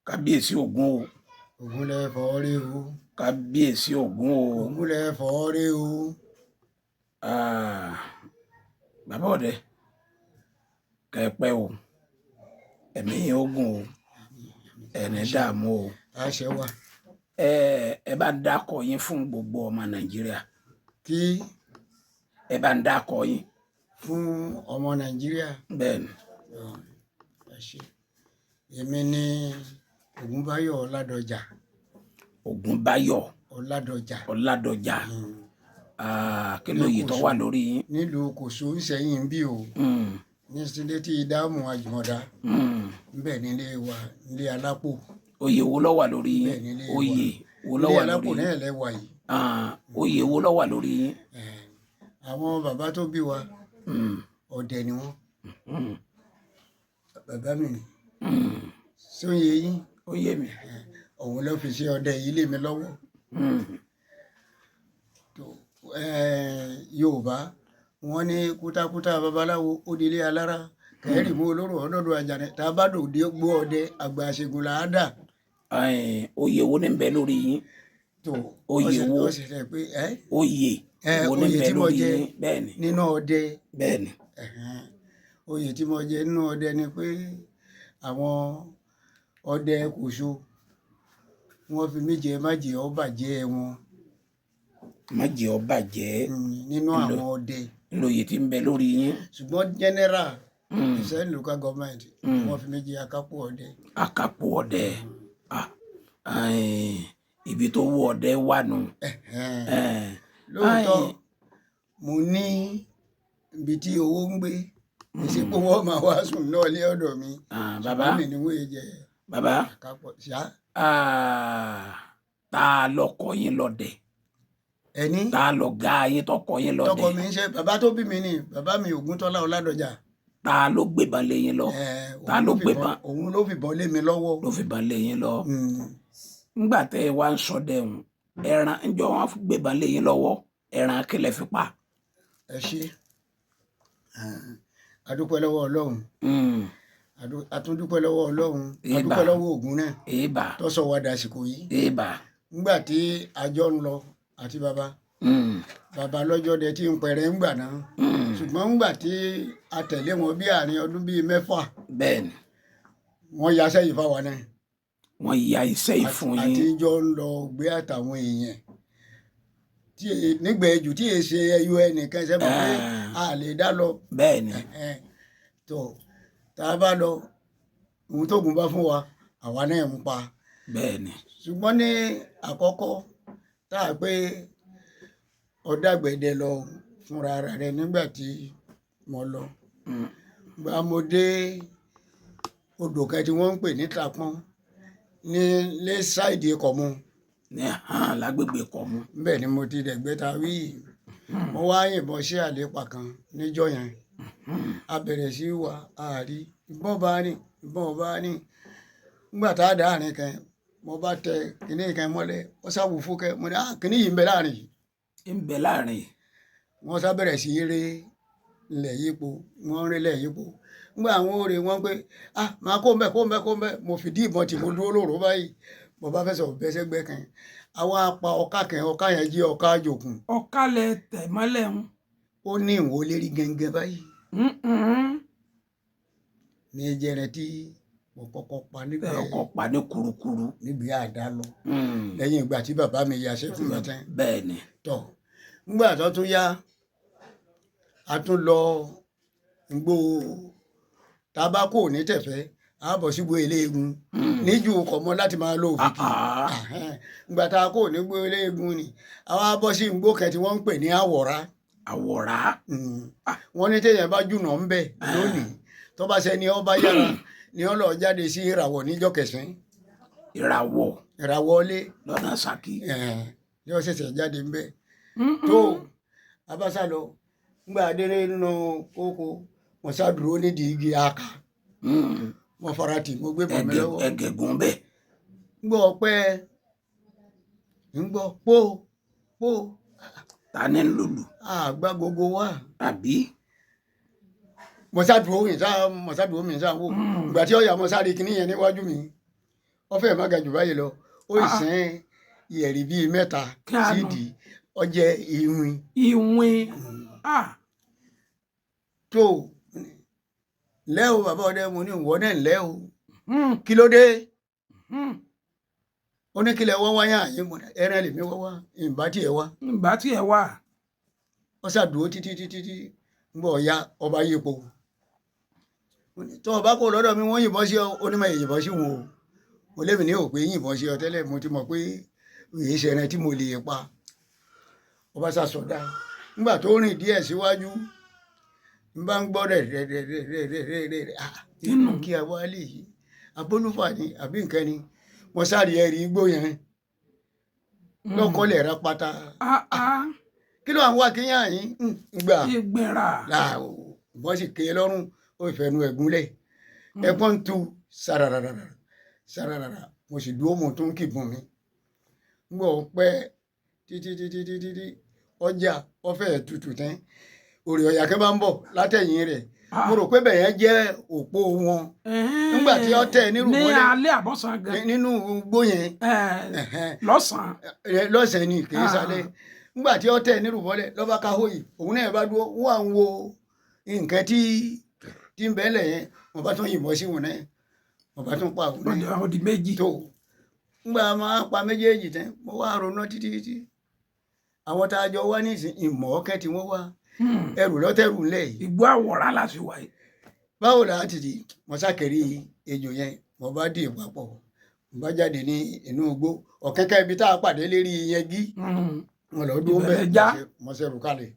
Kábíyèsí Ògún o. Ògún lẹ fọ́ọ́rẹ́ o. Kábíyèsí Ògún o. Ògún lẹ fọ́ọ́rẹ́ o. Ah, bàbá ọdẹ, kẹpẹ o, ẹ̀mí yín ó gùn o, ẹni dààmú o. Àṣẹ wà. Ẹ bá ń dákọ yín fún gbogbo ọmọ Nàìjíríà. Kí Ẹ bá ń dákọ yín. Fún ọmọ Nàìjíríà. Bẹ́ẹ̀ ni. Ẹ ṣé, èmi ní Ògúnbáyọ̀ Ọládọjà. Ògúnbáyọ̀ Ọládọjà. Ọládọjà. Ah, kí ló yìí tó wà lórí yín? Nílùú Kòso ń bí o, ní sílétí dáàmú Àjùmọ̀dá. Ńbẹ̀ nílé wa, nílé Alápò. Oyè wo ló wà lórí yín? Bẹ́ẹ̀ nílé wa. Oyè wo ló Nílé wà lórí Alápò yín? náà lẹ́wà yìí. Ah, oyè wo ló wà lórí yín? Àwọn bàbá tó bí wa, ọdẹ ni wọ́n. Bàbá mi ni sóye yín. Ó yé mi. Òun ló fi ṣe ọdẹ yìí lé mi lọ́wọ́. Tó Yorùbá wọ́n ní kútákútá babaláwo ó dilé alára, kẹrì mú olóró ọdọọdọ àjànẹ, tá a bá dòde gbó ọdẹ, àgbà àṣegùn là á dà. Oyè wo ní ń bẹ lórí yín? Tó Oyè wo? Ó ṣẹlẹ̀ pé ẹ Oyè wo ní ń oyè bẹ tí mo lórí jẹ yín? Bẹ́ẹ̀ ni. nínú ọdẹ. Bẹ́ẹ̀ ni. Ẹ̀hẹ́n. Oyè tí mo jẹ nínú ọdẹ ni pé àwọn ọdẹ Kòso wọ́n fi mí jẹ májè ó bàjẹ́ wọn. Má jẹ́ ó bàjẹ́. Nínú àwọn ọdẹ. Lóye tí ń bẹ lórí yín. Ṣùgbọ́n general Ìsẹ́yìn local government, wọ́n fi mí jẹ akápò ọdẹ. Akápò ọdẹ. Ah, ibi tó wú ọdẹ wà nù. Ẹ̀hẹ́n. Lóòótọ́, mo ní ibi tí owó ń gbé, èsì pé wọ́n máa wá sùn náà lé ọ̀dọ̀ mi. Ah, bàbá. Ṣùgbọ́n mi ni wọ́n jẹ Bàbá. akápò ṣá. Ah, ta lọkọ yín lọ́dẹ? Ẹni? Ta lọ̀gá yín tọkọ yín lọ́dẹ? Tọkọ mi ń ṣe bàbá tó bí mi ni, bàbá mi Ògúntọ́lá Ọládọjà. Ta ló gbébọn lé yín lọ? Ta Òun ló fìbọn- gbébọn? Òun ló fìbọn lé mi lọ́wọ́. Ló fìbọn lé yín lọ. Ńgbà tẹ ẹ wá ń ṣọdẹ hùn, ẹran ńjọ wọn gbébọn lé yín lọ́wọ́, ẹran kílẹ̀ fi pa? Ẹ ṣé, a dúpẹ́ lọ́wọ́ Ọlọ́run. A tún dúpẹ́ lọ́wọ́ Ọlọ́run, a Ìbà. dúpẹ́ lọ́wọ́ Ògún náà Èèbà. tó sọ wá dàsìkò yìí. Èèbà. Ńgbà tí àjọ ń lọ àti bàbá, bàbá lọ́jọ́ dẹ tí ń pẹ̀rẹ̀ ń gbà náà. Ṣùgbọ́n ńgbà tí a tẹ̀lé wọn bí àárín ọdún bíi 6, Bẹ́ẹ̀ ni. wọ́n yaṣẹ́ yìí fáwa náà. Wọ́n ya iṣẹ́ yìí fún Àti yín. jọ ń lọ gbé àtàwọn èèyàn tí nígbẹ̀ẹ́jù tí èè ṣe ẹyọ ẹnìkan ṣe mọ̀ pé a lè dá lọ. Bẹ́ẹ̀ ni. Ẹ̀hẹ́n. Tó tá a bá lọ, ohun tó gùn bá fún wa, àwa náà ń pa. Bẹ́ẹ̀ ni. Ṣùgbọ́n ní àkọ́kọ́ tá a pé ọ̀dàgbẹ̀dẹ lọ fúnra ara rẹ̀, nígbà tí mo lọ, gba mo dé odò kan tí wọ́n ń pè ní Tapọ́n ní lé sáìdì Kọ̀mú. Ní hàn lágbègbè Kọ̀mú. Bẹ́ẹ̀ ni mo ti dẹ̀gbẹ́ ta wí, mo wá yìnbọn sí àlépa kan níjọ́ yẹn. A bẹ̀rẹ̀ sí í wá àárí ìbọn bá ní ìbọn bá ní. Nígbà tá a dá àárín kan, mo bá tẹ kinní kan mọ́lẹ̀, ó sáwù fúnkẹ́, mo ní, "Ah, kinní yìí ń bẹ láàrin yìí." Ń bẹ láàrin yìí. Wọ́n sá bẹ̀rẹ̀ sí í ré ilẹ̀ yípo, wọ́n ń rélẹ̀ yípo. Nígbà àwọn òrè wọn pé, "Ah, máa kó mbẹ, kó mbẹ, kó mbẹ." Mo fìdí ìbọn tì, mo dúró lóru báyìí, mo bá fẹsẹ̀ bẹ́sẹ̀gbẹ́ kan, àwa pa ọ̀ká kan, ọ̀ká yẹn jí ọ̀ká àjòkùn. Ọ̀ká lẹ tẹ̀ mọ́lẹ̀ ń. Ó ní ìwò lérí gẹ́gẹ́ báyìí ní jẹrẹ tí mo kọ́kọ́ pa nígbà Ọkọ̀ pa ní kurukuru. Níbi àdá lọ lẹ́yìn ìgbà tí bàbá mi yaṣẹ́ fún mi tán. Bẹ́ẹ̀ ni. Tọ̀ ńgbà tó tún yá, a tún lọ ngbó tabako ní tẹ̀fẹ́, a bọ̀ sígbó eléegun níjù kọ̀mọ́ láti máa lo òfìkì. Ah, ah. Ńgbà tá a kò ní gbó eléegun ni àwa bọ́ sí ngbó kẹ́ tí wọ́n ń pè ní Àwọ̀rá. Àwọ̀rá. Wọ́n ní téèyàn bá jùnà ń bẹ̀ lónìí, tó bá ṣe ni ó bá yára ni ó lọ jáde sí ìràwọ̀ níjọ́ kẹsàn-án. Ìràwọ̀. Ìràwọ̀ ilé. Lọ́nà Ṣakí. Ni ó ṣẹ̀ṣẹ̀ jáde ń bẹ̀ tó abáṣá lọ. Ngbà délé nínú kókó, mo sá dúró nídìí igi aka. Mo fara tì, mo gbé bọ̀ mi lọ́wọ́. Ẹgẹ̀gùn bẹ́ẹ̀. Ngbọ́ pẹ́, ngbọ́ pó pó. Ta ni ń lùlù? Àgbà gbogbo wa. Àbí? Mo sá dúró mi sá, mo sá dúró mi sá wò. Ìgbà tí ọ̀yà, mo sáré kinní yẹn níwájú mi, Ọfẹ má ga jù báyìí lọ, ó Ah. sìn ìyẹ̀rì bíi mẹ́ta Kí á nù. sídìí, ọjẹ́ ìwìn. Ìwìn, ah. Tó lẹ́ o, bàbá ọdẹ, mo ní ìwọ náà lẹ́ o. Kí ló dé? Ó ní kílẹ̀ wọ́n wáyà yín, mo ní ẹran lèmi wọ́n wá, ìbá tiẹ̀ wá. Ǹbá tiẹ̀ wà. Ó ṣàdúró títí títí tí ń bọ̀ ya ọba yípo. Mo ní, tó ọba kò lọ́dọ̀ mi, wọ́n yìnbọn sí ọ. Ó ní mà yìnbọn sí wọn o. Mo lémi ní òpè yìnbọn sí ọ tẹ́lẹ̀, mo ti mọ̀ pé èyí ṣẹran tí mo lè pa. Ọba ṣàṣọdá nígbà tó rìn díẹ̀ síwájú, n bá ń gbọ́ rẹ̀ rẹ̀ rẹ̀ rẹ̀ rẹ̀ rẹ̀ rẹ̀ rẹ̀ rẹ̀, ah. Kínú? Kí a wá lè yí abólúfà ni àbí nǹkan ni, mo sáré ẹ̀rí igbó yẹn lọ́kọ́lẹ̀ rẹ pátá. Ah ah. Kí ló à ń wá kíyàn yín gbà? Ìgbìnrà. Láà ìbọn sì ké lọ́rùn, ó fẹnu ẹ̀gúnlẹ̀, ẹ̀pọ́n ń tu sàràràrà sàràràrà. Mo sì dúró, mo tún kìbọn mi ń gbọ́ pẹ́ títí títí títí tí ọjà ọfẹ́ tutù tán, òrì ọ̀yà kẹ́ bá ń bọ̀ látẹ̀yìn rẹ̀. Mo rò pé bẹ̀yẹn jẹ́ òpó wọn nígbà tí ó tẹ̀ nírú ní mọ́lẹ̀. Alẹ́ àbọ̀sán gan? Nínú igbó yẹn. Eh, lọ́sàn-án. Lọ́sẹ̀ ni, kì í Ah. sálẹ̀. Nígbà tí ó tẹ̀ nírú mọ́lẹ̀ lọ́ba káhó yìí, òun náà bá dúró, wọ́n à ń wo nǹkan tí ń bẹ́lẹ̀ yẹn. Wọ́n bá tún yìnbọn sí wọn náà, wọ́n bá tún pa òun náà. Ó di méjì. Tó ngbà máa pa méjèèjì tán, mo wá ronú títí títí, àwọn tá a jọ wá nísìn ìmọ̀ ọ̀kẹ́ tí wọ́n wá ẹrù lọ́tẹ̀rù ńlẹ̀ yìí. Igbó àwòrán láti wà yìí. Báwo la ti di mo sákẹ́rì ejò yẹn, mo bá dì í papọ̀, mo bá jáde ní inú igbó ọ̀kẹ́kẹ́ ibi tá a pàdé lérí yẹgí. Mo lọ dúró Ìbẹ̀rẹ̀ bẹ́ẹ̀ já. mo ṣe rù kalẹ̀,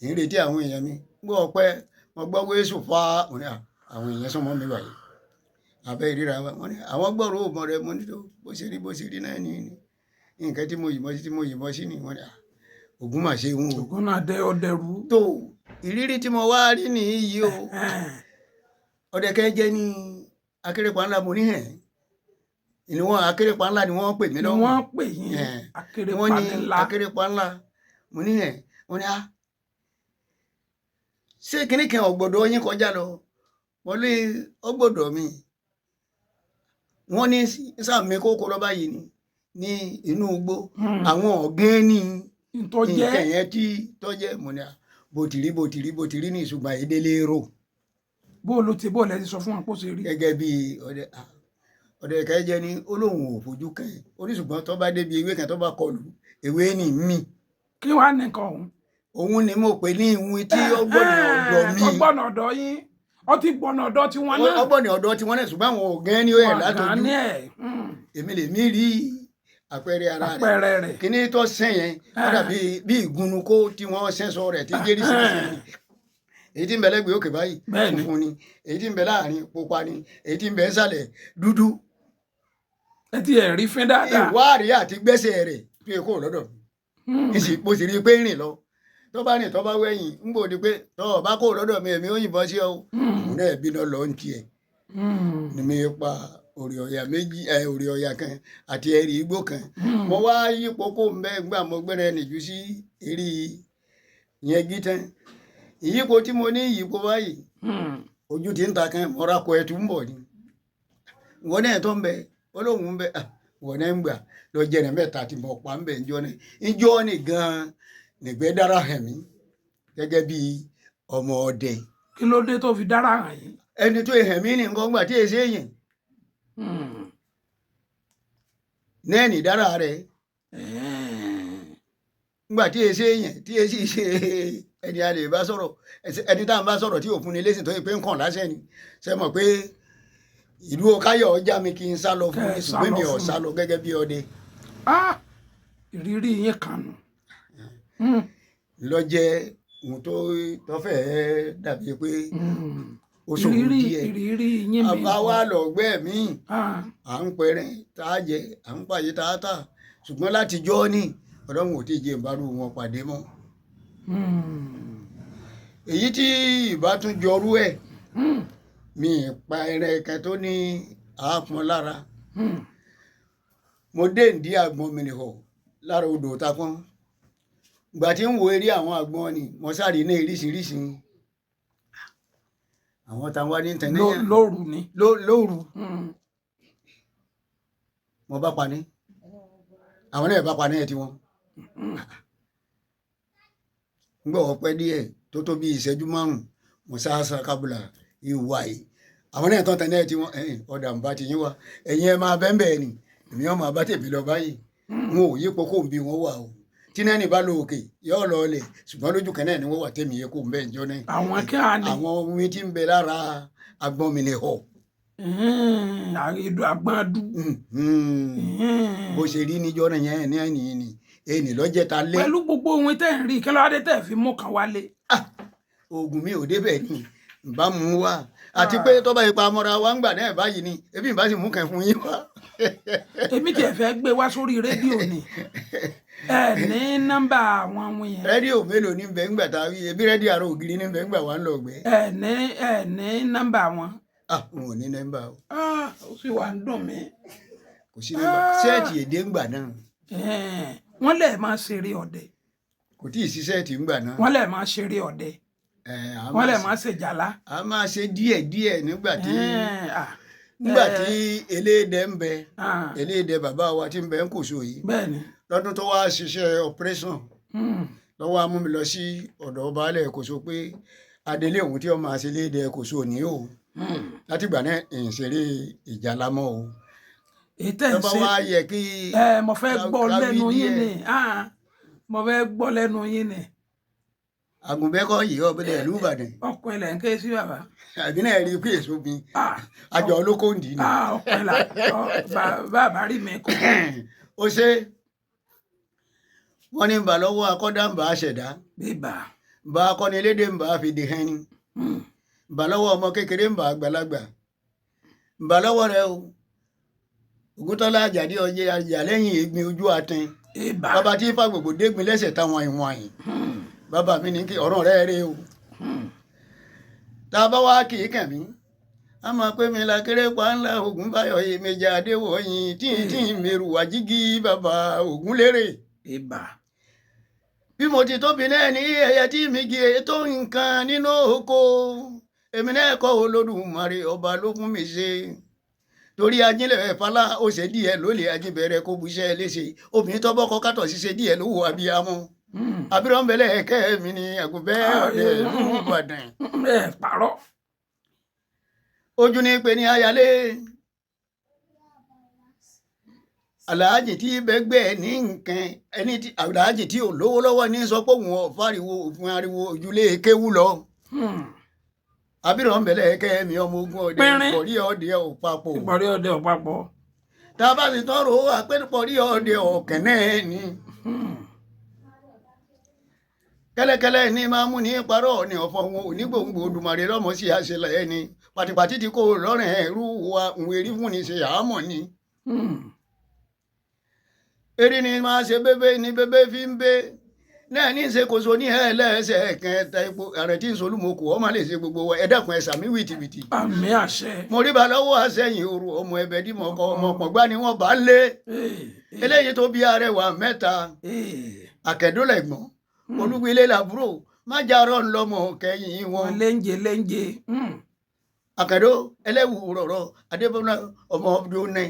ń retí àwọn èèyàn mi. Gbọ́ ọpẹ́, mo gbọ́ wéṣù fa, mo ní àwọn èèyàn sọmọ mi wáyé abẹ́ ìríra wa. Wọ́n ní àwọn gbọ́rọ̀ òògùn rẹ. Mo ní tó bó ṣe rí, bó ṣe rí náà ní nǹkan tí mo yìnbọn sí, tí mo yìnbọn sí ni. Wọ́n ní ògùn mà ṣe ń wò. Ògùn náà dé ọdẹrú. Tó ìrírí tí mo wá rí nìyí o. Ọdẹkẹ jẹ ní akérèpà ńlá, mo ní hẹ̀ ni wọ́n, akérèpà ńlá ni wọ́n pè mí Ni lọ́wọ́. wọ́n pè yín? Wọ́n Akérèpà ní ńlá. Akérèpà ńlá, mo ní hẹ̀. Wọ́n ní a ṣé kinní kan ọ̀gbọ̀dọ̀ yín kọjá lọ wọlé ọgbọ̀dọ̀ mi. Wọ́n ní sàmì kókó lọ́ba yìí ni ní inú igbó àwọn ọ̀gẹ́ ní Ntọ́jẹ́. Nǹkan yẹn tí tọ́jẹ́, mo ní à bó ti rí, bó ti rí, bó ti rí ní, ìṣùgbọ́n ìdílé rò. Bó ló ti, bó lẹ ti sọ fún wọn kó ṣe rí? Gẹ́gẹ́ bí ọdẹ ọdẹ kẹjẹ ní olóhùn ò fojú kàn ó ní, ṣùgbọ́n tó bá débi ewé kan tó bá kọlù ewé ní mí. Kí wàá nìkan òun? Òun ni mo pè ní ìwìn tí ó gbọ́nà ọ̀dọ̀ mi. Ọgbọ́nà ọ̀dọ̀ yín, ọtí gbọ́nà ọ̀dọ̀ tiwọn náà. Ọgbọ́nà ọ̀dọ̀ tiwọn náà, ṣùgbọ́n àwọn ọ̀gẹ́ ni ó yẹ Wọn látọjú. gan ní ẹ̀. Èmi lè mí rí àpẹẹrẹ ara rẹ̀. Àpẹẹrẹ rẹ̀. Kíní tó sẹ́ yẹn, ó dàbí bí ìgúnnukó tí wọ́n sẹ́sọ rẹ̀ tí jẹ́rìí sí sí ni. Èyí tí ń bẹ lẹ́gbẹ̀ẹ́ òkè báyìí funfun ni, èyí tí ń bẹ láàrin pupa ni, èyí tí ń bẹ nsàlẹ̀ dúdú. Ẹ ti ẹ̀ rí fín dáadáa. Ìwárí àti gbẹ́sẹ̀ rẹ̀ tó yẹ kó lọ́dọ̀ mi, ìsì mo sì rí i pé ń rìn lọ, tó bá rìn, tó bá wẹ̀yìn, ń bò ní pé tó o bá kó lọ́dọ̀ mi, èmi ó yìnbọn sí ọ. Òun náà bínú lọ ń tiẹ̀ ni mi pa òrì ọ̀yà méjì ẹ, òrì ọ̀yà kan àti ẹ̀rì igbó kan. Mo wá yípo kó ń bẹ́ gbà, mo gbẹ́rẹ́ nìjú sí eré yẹn gítán. Ìyípo tí mo ní ìyípo báyìí, ojú ti ń ta kan, mo ra kọ ẹtù ń bọ̀ ni. Wọn náà tó ń bẹ olóhùn ń bẹ, wọn náà ń gbà lọ jẹrẹ mẹ́ta tí mo pa ń bẹ njọ ni njọ ni gan nìgbẹ́ dára hàn mí gẹ́gẹ́ bí ọmọ ọdẹ. Kí ló dé tó fi dára hàn yín? Ẹni tó hàn mí ní nǹkan gbà tí èsì èèyàn náà ní dára rẹ ngbà tí èsì èèyàn tí èsì ṣe ẹni a lè bá sọ̀rọ̀, ẹni tá à ń bá sọ̀rọ̀ tí òfin ni lẹ́sìn tó yẹ pé ń kàn lásẹ̀ ni. Ṣe mọ̀ pé ìlú Ọ̀káyọ̀ ọjà mi kì í sá lọ fún Kẹ́ mi, ẹ sá ṣùgbọ́n mi lọ ò fún sá lọ gẹ́gẹ́ bí ọdẹ. Ah, ìrírí yín kan nù. Lọ́jẹ́ ohun tó fẹ́ẹ́ dàbí pé ó ṣòro Ìrírí díẹ̀. Ìrírí yín mi. Àbá wa lọ gbẹ́ mi, Ah, à ń pẹrẹ tá a jẹ, à ń pàyẹ tá a tà, ṣùgbọ́n láti jọ́ ní ọlọ́run ò tí ì jẹ́ ìbárò wọn pàdé mọ́. Èyí tí ìbá tún jọrú ẹ̀, mi ì pa ẹrẹ kan tó ní àápọn lára. Mo dé ìdí àgbọn mi nìkọ lára odò takán, ìgbà tí ń wo eré àwọn àgbọn ni mo sáré ní oríṣiríṣi àwọn táwa ní tẹ̀lé. Lóru ni? Lóru. Mo bá pa ní, àwọn náà bá pa ní ẹ tiwọn. Ń gbọ́ ọpẹ́ díẹ̀ tó tó bí ìṣẹ́jú 5, mo sá kábùlà ìwà yìí, àwọn náà tán tẹ̀ náà tiwọn. Ẹ̀yìn ọ̀dà ń bá ti yín wá, ẹ̀yin ẹ̀ máa bẹ́ẹ̀ bẹ́ẹ̀ ni, èmi ọ̀ máa bá tèmi lọ báyìí. N ò yípo kó n bí wọn wà o. Tí náà ní bá lọ òkè yóò lọ ọlẹ̀, ṣùgbọ́n lójú kan náà ni wọ́n wà tèmi yẹ kó n bẹ́ẹ̀ jọ náà. Àwọn kí á ní. Àwọn omi tí ń bẹ lára agbọ́n mi lè họ. Ìdò àgbọn dú. Bó ṣe rí níjọ́ náà yẹn ní ẹ̀yìn ni ẹnì lọ́jẹ́ ta lé. Pẹ̀lú gbogbo ohun tẹ́ ń rí, kí ló wá dé tẹ́ fi mú kan wálé? Oògùn mi ò débẹ̀ ni nbá mú wá, àti pé tọ́ba ipa mọ́ra wa ń gbà náà báyìí ni ebi nbá sì mú kàn fún yín wá. Èmi tiẹ̀ fẹ́ gbé wá sórí rédíò ni, ẹ ní nọ́mbà àwọn ohun yẹn. Rédíò mélòó ní bẹ́ẹ̀ ń gbà tá a wí? Ebi rédíò àrò ògiri ní bẹ́ẹ̀ ń gbà wá ń lọ gbẹ́. Ẹ ní nọ́mbà wọn. Ah, n ò ní nọ́mbà o. Ah, ó sì wà ń dùn mí. Kò sí nọ́mbà, sẹ́ẹ̀tì èdè ń gbà náà. Wọ́n lè máa ṣeré ọdẹ. Kò tí ì sí sẹ́ẹ̀tì ń gbà náà. Wọ́n lè máa ṣeré ọdẹ. Wọ́n lè máa ṣèjàlá. A máa ṣe díẹ̀ díẹ̀ nígbà tí eléèdè ń bẹ, eléèdè bàbá wa tí ń bẹ ń kòso yìí. Bẹ́ẹ̀ni. Lọ́dún tó wá ṣiṣẹ́ operation lọ́wọ́ á mú mi lọ sí ọ̀dọ̀ baálẹ̀ Kòso pé adelé òun tí ó máa ṣe léèdè Kòso ní o. Látìgbà náà ìṣeré ìjàlá mọ́ o. Ètò ẹ̀ Tọ́ba ṣe wá yẹ kí ẹ mo fẹ́ gbọ́ ká wí lẹ́nu yín díẹ̀. ni, mo fẹ́ gbọ́ lẹ́nu yín ni. Àgùnbẹ́kọ̀ yìí ọ̀bẹ̀lẹ̀ ìlú Ìbàdàn. Ọkùnrin lẹ̀ ń ké sí bàbá. Àbí náà rí i pé èso mi àjọ olókòǹdì ni. Ọkùnrin là bàbá rí mi kọ. Ó ṣe wọ́n ní bà lọ́wọ́ akọ́dá ń bà á ṣẹ̀dá. Bíbà. Bà akọ́nilédè ń bà á fi dè hẹ́n ni. Bà lọ́wọ́ ọmọ kékeré ń bà àgbàlagbà. Bà lọ́wọ́ rẹ o. Ògúntọ́lá Àjàdí ọjẹ́ àjà lẹ́yìn ìgbín ojú atin. Ibà. Bàbá tí fàgbògbò dégbin lẹ́sẹ̀ táwọn ìwọ̀n àyìn. Bàbá mi ní kí ọ̀rọ̀ rẹ̀ rè o. Tá a bá wá kì í kàn mí. A máa pé mi la kéré pa ńlá Ògúnbáyọ̀ Èmẹjà Adéwọ̀yìn tí tí mèrù wájígí bàbá Ògúnlérè. Ibà. Bí mo ti tóbi náà ní ẹyẹ tí mi gé tó nǹkan nínú oko. Èmi náà kọ́ Olódùmarè ọba ló fún mi ṣe. Torí ajílẹ̀ fàlà ó ṣe díẹ̀ lólè ajíbẹ̀rẹ̀ kó buṣẹ́ léṣe. Obìnrin tó bọ́kọ kátọ̀ ṣiṣẹ́ díẹ̀ ló wò abiyamọ. Abirọ̀nbẹ̀lẹ̀ ẹ̀kẹ́ mi ni Àgùnbẹ́ ọ̀dẹ ìlú Ìbàdàn. Ẹ parọ́. Ojú ní pé ní ayálé. Àlàájì tí bẹ́gbẹ́ ní nǹkan ẹni tí àlàájì tí ò lówó lọ́wọ́ ní sọ pé òun ò fáriwo òfin ariwo ojúlé kéwú lọ. Abirọ̀nbẹ̀lẹ̀ ẹ̀kẹ́ mi ọmọ ogun ọdẹ Pínrín. pọ̀rí ọdẹ òpapọ̀. Ìpàdé ọdẹ ọ̀pápọ̀. Tá a bá sì tọrọ àpé pọ̀rí ọdẹ ọ̀kẹ́nẹ́ ni. Kẹ́lẹ́kẹ́lẹ́ ní máa mú ní parọ́ ní ọ̀fọ̀ wọn onígbòǹgbò Olùmarè lọ́mọ sí àṣẹlẹ̀ ẹni pàtìpàtì tí kò lọ́rìn ẹ̀rú wa òun erí fún ni ṣe àámọ̀ ni. Eré ni máa ṣe bébé ni bébé fi ń bé náà ní ṣe kòso ní ẹlẹ́sẹ̀ kẹta epo ààrẹ tí ń solúmọkù ọmọ lè ṣe gbogbo wa ẹ dákun ẹ sàmí wìtìwìtì. Àmì àṣẹ. Mo rí ba lọ́wọ́ àṣẹyìn òru ọmọ ẹbẹ̀ dìmọ̀ ọkọ ọmọ pọ̀gbá ni wọ́n bá lé eléyìí tó bí arẹwà mẹ́ta àkẹ́dọ́lẹ̀gbọ́n olúwilé làbúrò májàrọ̀ ńlọmọ kẹyìn wọn. Wọn léńjẹ léńjẹ. Àkàndó ẹlẹ́wù rọ̀rọ̀ adébọ́lá ọmọ ọdún ní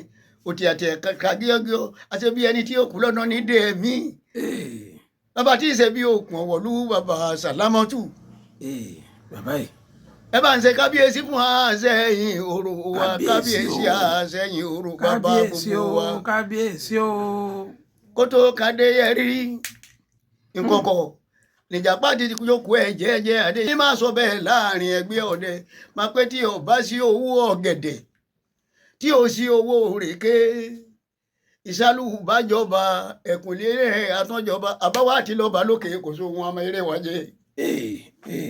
òtí àti ẹ̀ka gíọ́gíọ́ àti bí ẹni tí ó kú lọ́nà ní dé ẹ̀mí. Bàbá tí ì ṣe bí òkun ọ̀wọ̀lú bàbá sàlámọ́tù. Bàbá yìí. Ẹ bá ń ṣe kábíyèsí fún àṣẹyìn òru wa Kábíyèsí kábíyèsí o. àṣẹyìn òru bàbá Kábíyèsí gbogbo o wa. Kábíyèsí o. Kótó kadé yẹrí nkọkọ nìjàpá ti jókòó ẹ jẹ́jẹ́ adé ní máa sọ bẹ́ẹ̀ láàrin ẹgbẹ́ ọdẹ máa pé tí ò bá sí owó ọ̀gẹ̀dẹ̀ tí ò sí owó òrèké ìsálù bájọba ẹkùnlé àtúnjọba àbáwá àti lọba lókè kò sóhun ọmọ eré wa jẹ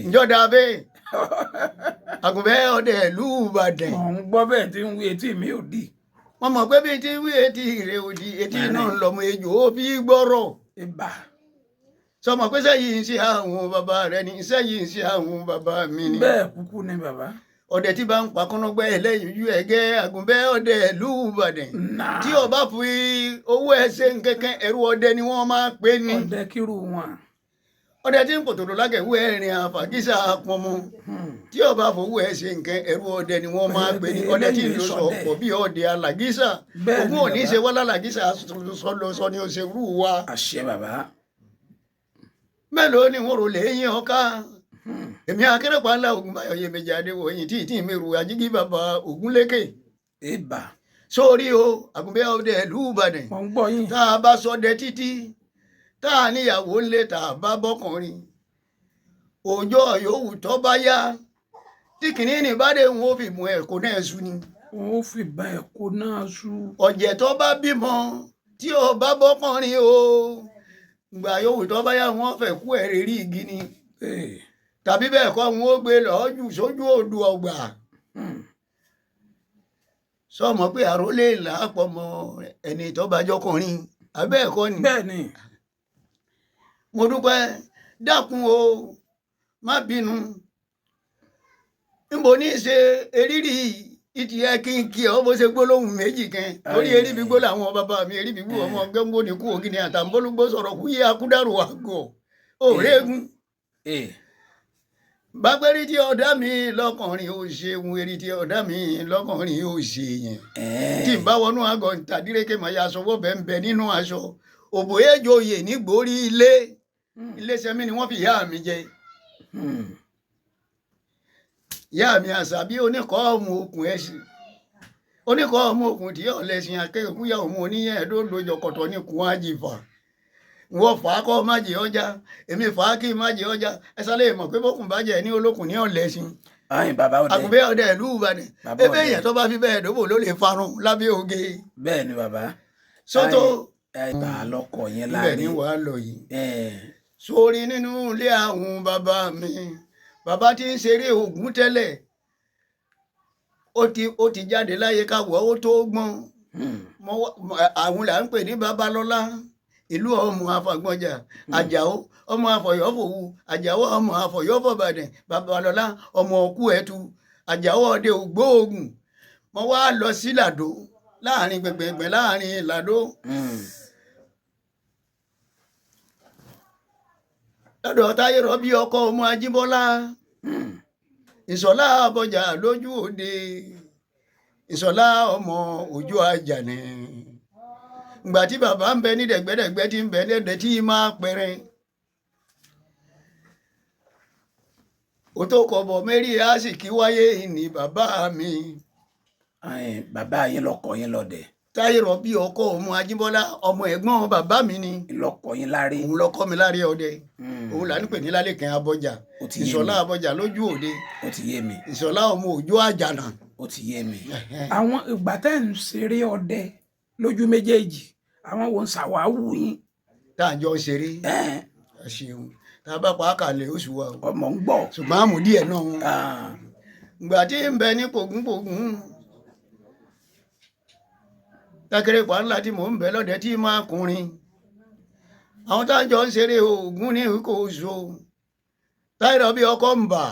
njọdá bẹ́ẹ̀ Àgùnbẹ́ ọdẹ ìlú Ìbàdàn. Mò ń gbọ́ bẹ́ẹ̀ tí ń wí etí mi ò di. Wọ́n mọ̀ pé bí ti wí etí rẹ̀ òdì etí náà ń lọ́mọ ejò ó fi gbọ́rọ̀. Ibà. Sọmọ pé sẹ́yìn ń ṣe àwọn bàbá rẹ ni sẹ́yìn ń ṣe àwọn bàbá mi ni. Bẹ́ẹ̀ kúkú ni bàbá. Ọdẹ tí bá ń pa kọ́nọ́gbẹ́ ẹlẹ́yìn ojú ẹ̀gẹ́ Àgùnbẹ́ ọdẹ ìlú Ìbàdàn. Náà. Tí o bá fi owó ẹ ṣe nkẹ́kẹ́ ẹrú ọdẹ ni wọ́n máa pè ní. Ọdẹ kírú wọn. Ọdẹ tí ń pòtòdó lágẹ̀wú ẹ̀rìn àfàgísà pọnmọ tí ọba fowó ẹ ṣe nǹkan ẹrú ọdẹ ni wọ́n máa gbé ní ọdẹ tí ń lọ sọ ọ̀pọ̀ bí ọdẹ alàgísà. Bẹ́ẹ̀ ni Ògún òní bàbá. ṣe wá lálàgísà sọlọ sọ ni ó ṣe rú wa. Àṣẹ bàbá. Mélòó ni wọ́n rò léyìn ọ̀ká èmi akérèpá ńlá Ògúnbáyọ̀ Yèmẹjì Adéwòyìn tí ìtì mi rù ajígí bàbá Ògúnlékè. Ibà. Sórí o, àgùnbẹ́ ọdẹ ìlú Ìbàdàn. Mo ń gbọ́ yín. Tá a bá sọdẹ títí tá a níyàwó ńlé tá a bá bọ́kùnrin òòjọ́ yòówù tó bá yá tí kìnínní bá dé wọn ò fi mú ẹ̀kọ́ náà sú ni. Wọn ò fi bá ẹ̀kọ́ náà sú. Ọ̀jẹ̀ tó bá bímọ tí ó bá bọ́kùnrin o, ìgbà yòówù tó bá yá wọn fẹ́ kú ẹ̀ rírí igi ni. Ee. Tàbí bẹ́ẹ̀ kọ́ wọn ó gbé lọ́ọ́ jù sójú odò ọgbà. Sọmọ pé àrólé làápọ̀ mọ ẹni tó bá jọkùnrin àbẹ́ ẹ̀kọ́ ni. Bẹ́ẹ̀ ni. Mo dúpẹ́, dákun o, má bínú, níbo ní í ṣe erírì ìtì ẹ kí n kí ọ bó ṣe gbólóhùn méjì kan torí Aye. erí gbígbó làwọn bàbá mi, erí gbígbó ọmọ gbẹ́ngbó ní kú ògìní àtàǹbólúgbó sọ̀rọ̀ kú yí akúdàrú àgọ̀ òrégún. Ee. Bágbérí tí ọ̀dá mi lọ́kùnrin ó ṣeun, erí tí ọ̀dá mi lọ́kùnrin ó ṣe yẹn. Ẹ̀ẹ́. Tí n bá wọnú àgọ́ ntàdíreke mọ̀ ya aṣọ wọ́bẹ̀ ń bẹ nínú aṣọ òbòyéjòyè nígbórí ilé iléeṣẹ́ mi ni wọ́n fi ìyá mi jẹ. Ìyá mi àṣàbí oníkọ́ ọmọ okùn ẹṣin, oníkọ́ ọmọ okùn tí ọ̀lẹ́sìn akẹ́kọ̀ọ́ òun oníyẹn ẹ̀dọ́dọ̀jọ kọ̀tọ̀ ní kùn ájìfà wọ́n fà á kọ́ má jẹ ọjà, èmi fà á kí má jẹ ọjà. Ẹ sálẹ̀ mọ̀ pé bókùn bá jẹ ní olókùn ní ọ̀lẹ́sìn. Ayin bàbá ọdẹ. Àgùnbẹ́ ọdẹ ìlú Ìbàdàn. Bàbá Ebe ọdẹ. èèyàn tó bá fi bẹ́ẹ̀ dóbò ló lè farun lábẹ́ oge. Bẹ́ẹ̀ ni bàbá. Sótó. Ayin ta lọkọ yẹn Ibẹ̀ ni láàrin. wàá lọ yìí. Ẹ̀ẹ́. Sórí nínú ilé àwọn bàbá mi, bàbá tí ń ṣeré Ògún tẹ́lẹ̀, ó ti jáde láyé káwọ́ ó tó gbọ́n. Àwọn là ń pè ní Babalọ́lá ìlú ọmọ Afàgbọ́njà Àjàó ọmọ Afọ̀yọ́fòwú Àjàó ọmọ Afọ̀yọ́fọ̀bàdàn Babalọ́lá ọmọ ọkú ẹ̀tù Àjàó ọdẹ ògbóògùn. Mo wá lọ sí Làdó láàrin gbẹgbẹgbẹ láàrin Làdó lọ́dọ̀ Táyé Rọ̀bí ọkọ ọmọ Ajíbọ́lá Ìṣọ̀lá Àbọ̀jà lójú òde Ìṣọ̀lá ọmọ Òjó Àjàní. Ìgbà tí bàbá ń bẹ ní dẹ̀gbẹ́dẹ̀gbẹ́ tí ń bẹ lẹ́dẹ̀ tí máa pẹrẹ ó tó kọ̀bọ̀ mẹ́rí àsìkí wáyé ní bàbá mi. Ayin bàbá yín lọkọ yín lọdẹ. Táyé Rọ̀bí ọkọ ọmọ Ajíbọ́lá ọmọ ẹ̀gbọ́n bàbá mi ni. Lọkọ yín láre. Òun lọkọ mi láre ọdẹ. Òun là ń pè ní Lálẹ́kẹ̀ Abọ́jà. Ó ti yé Ìṣọ̀lá mi. Abọ́jà lójú òde. Ó ti yé mi. Ìṣọ̀lá ọmọ Òjó Àjànà. Ó ti yé mi. Àwọn ìgbà tẹ́ ń ṣeré ọdẹ lójú méjèèjì, àwọn wo ń ṣàwáwù yín? Tá à ń jọ ṣeré. Ẹ̀ẹ́n. Ẹ ṣeun, tá a bá pa á kalẹ̀ oṣù wa o. Ọmọ ń gbọ́. Ṣùgbọ́n àmú díẹ̀ náà wọn. Ah, Ìgbà tí ń bẹ ní pògúnpògún tákéré pa ńlá tí mò ń bẹ lọ́dẹ tí máa kùnrin àwọn tá à ń jọ ń ṣeré Ògún ní kò so táyọ̀ bí ọkọ̀ ń bà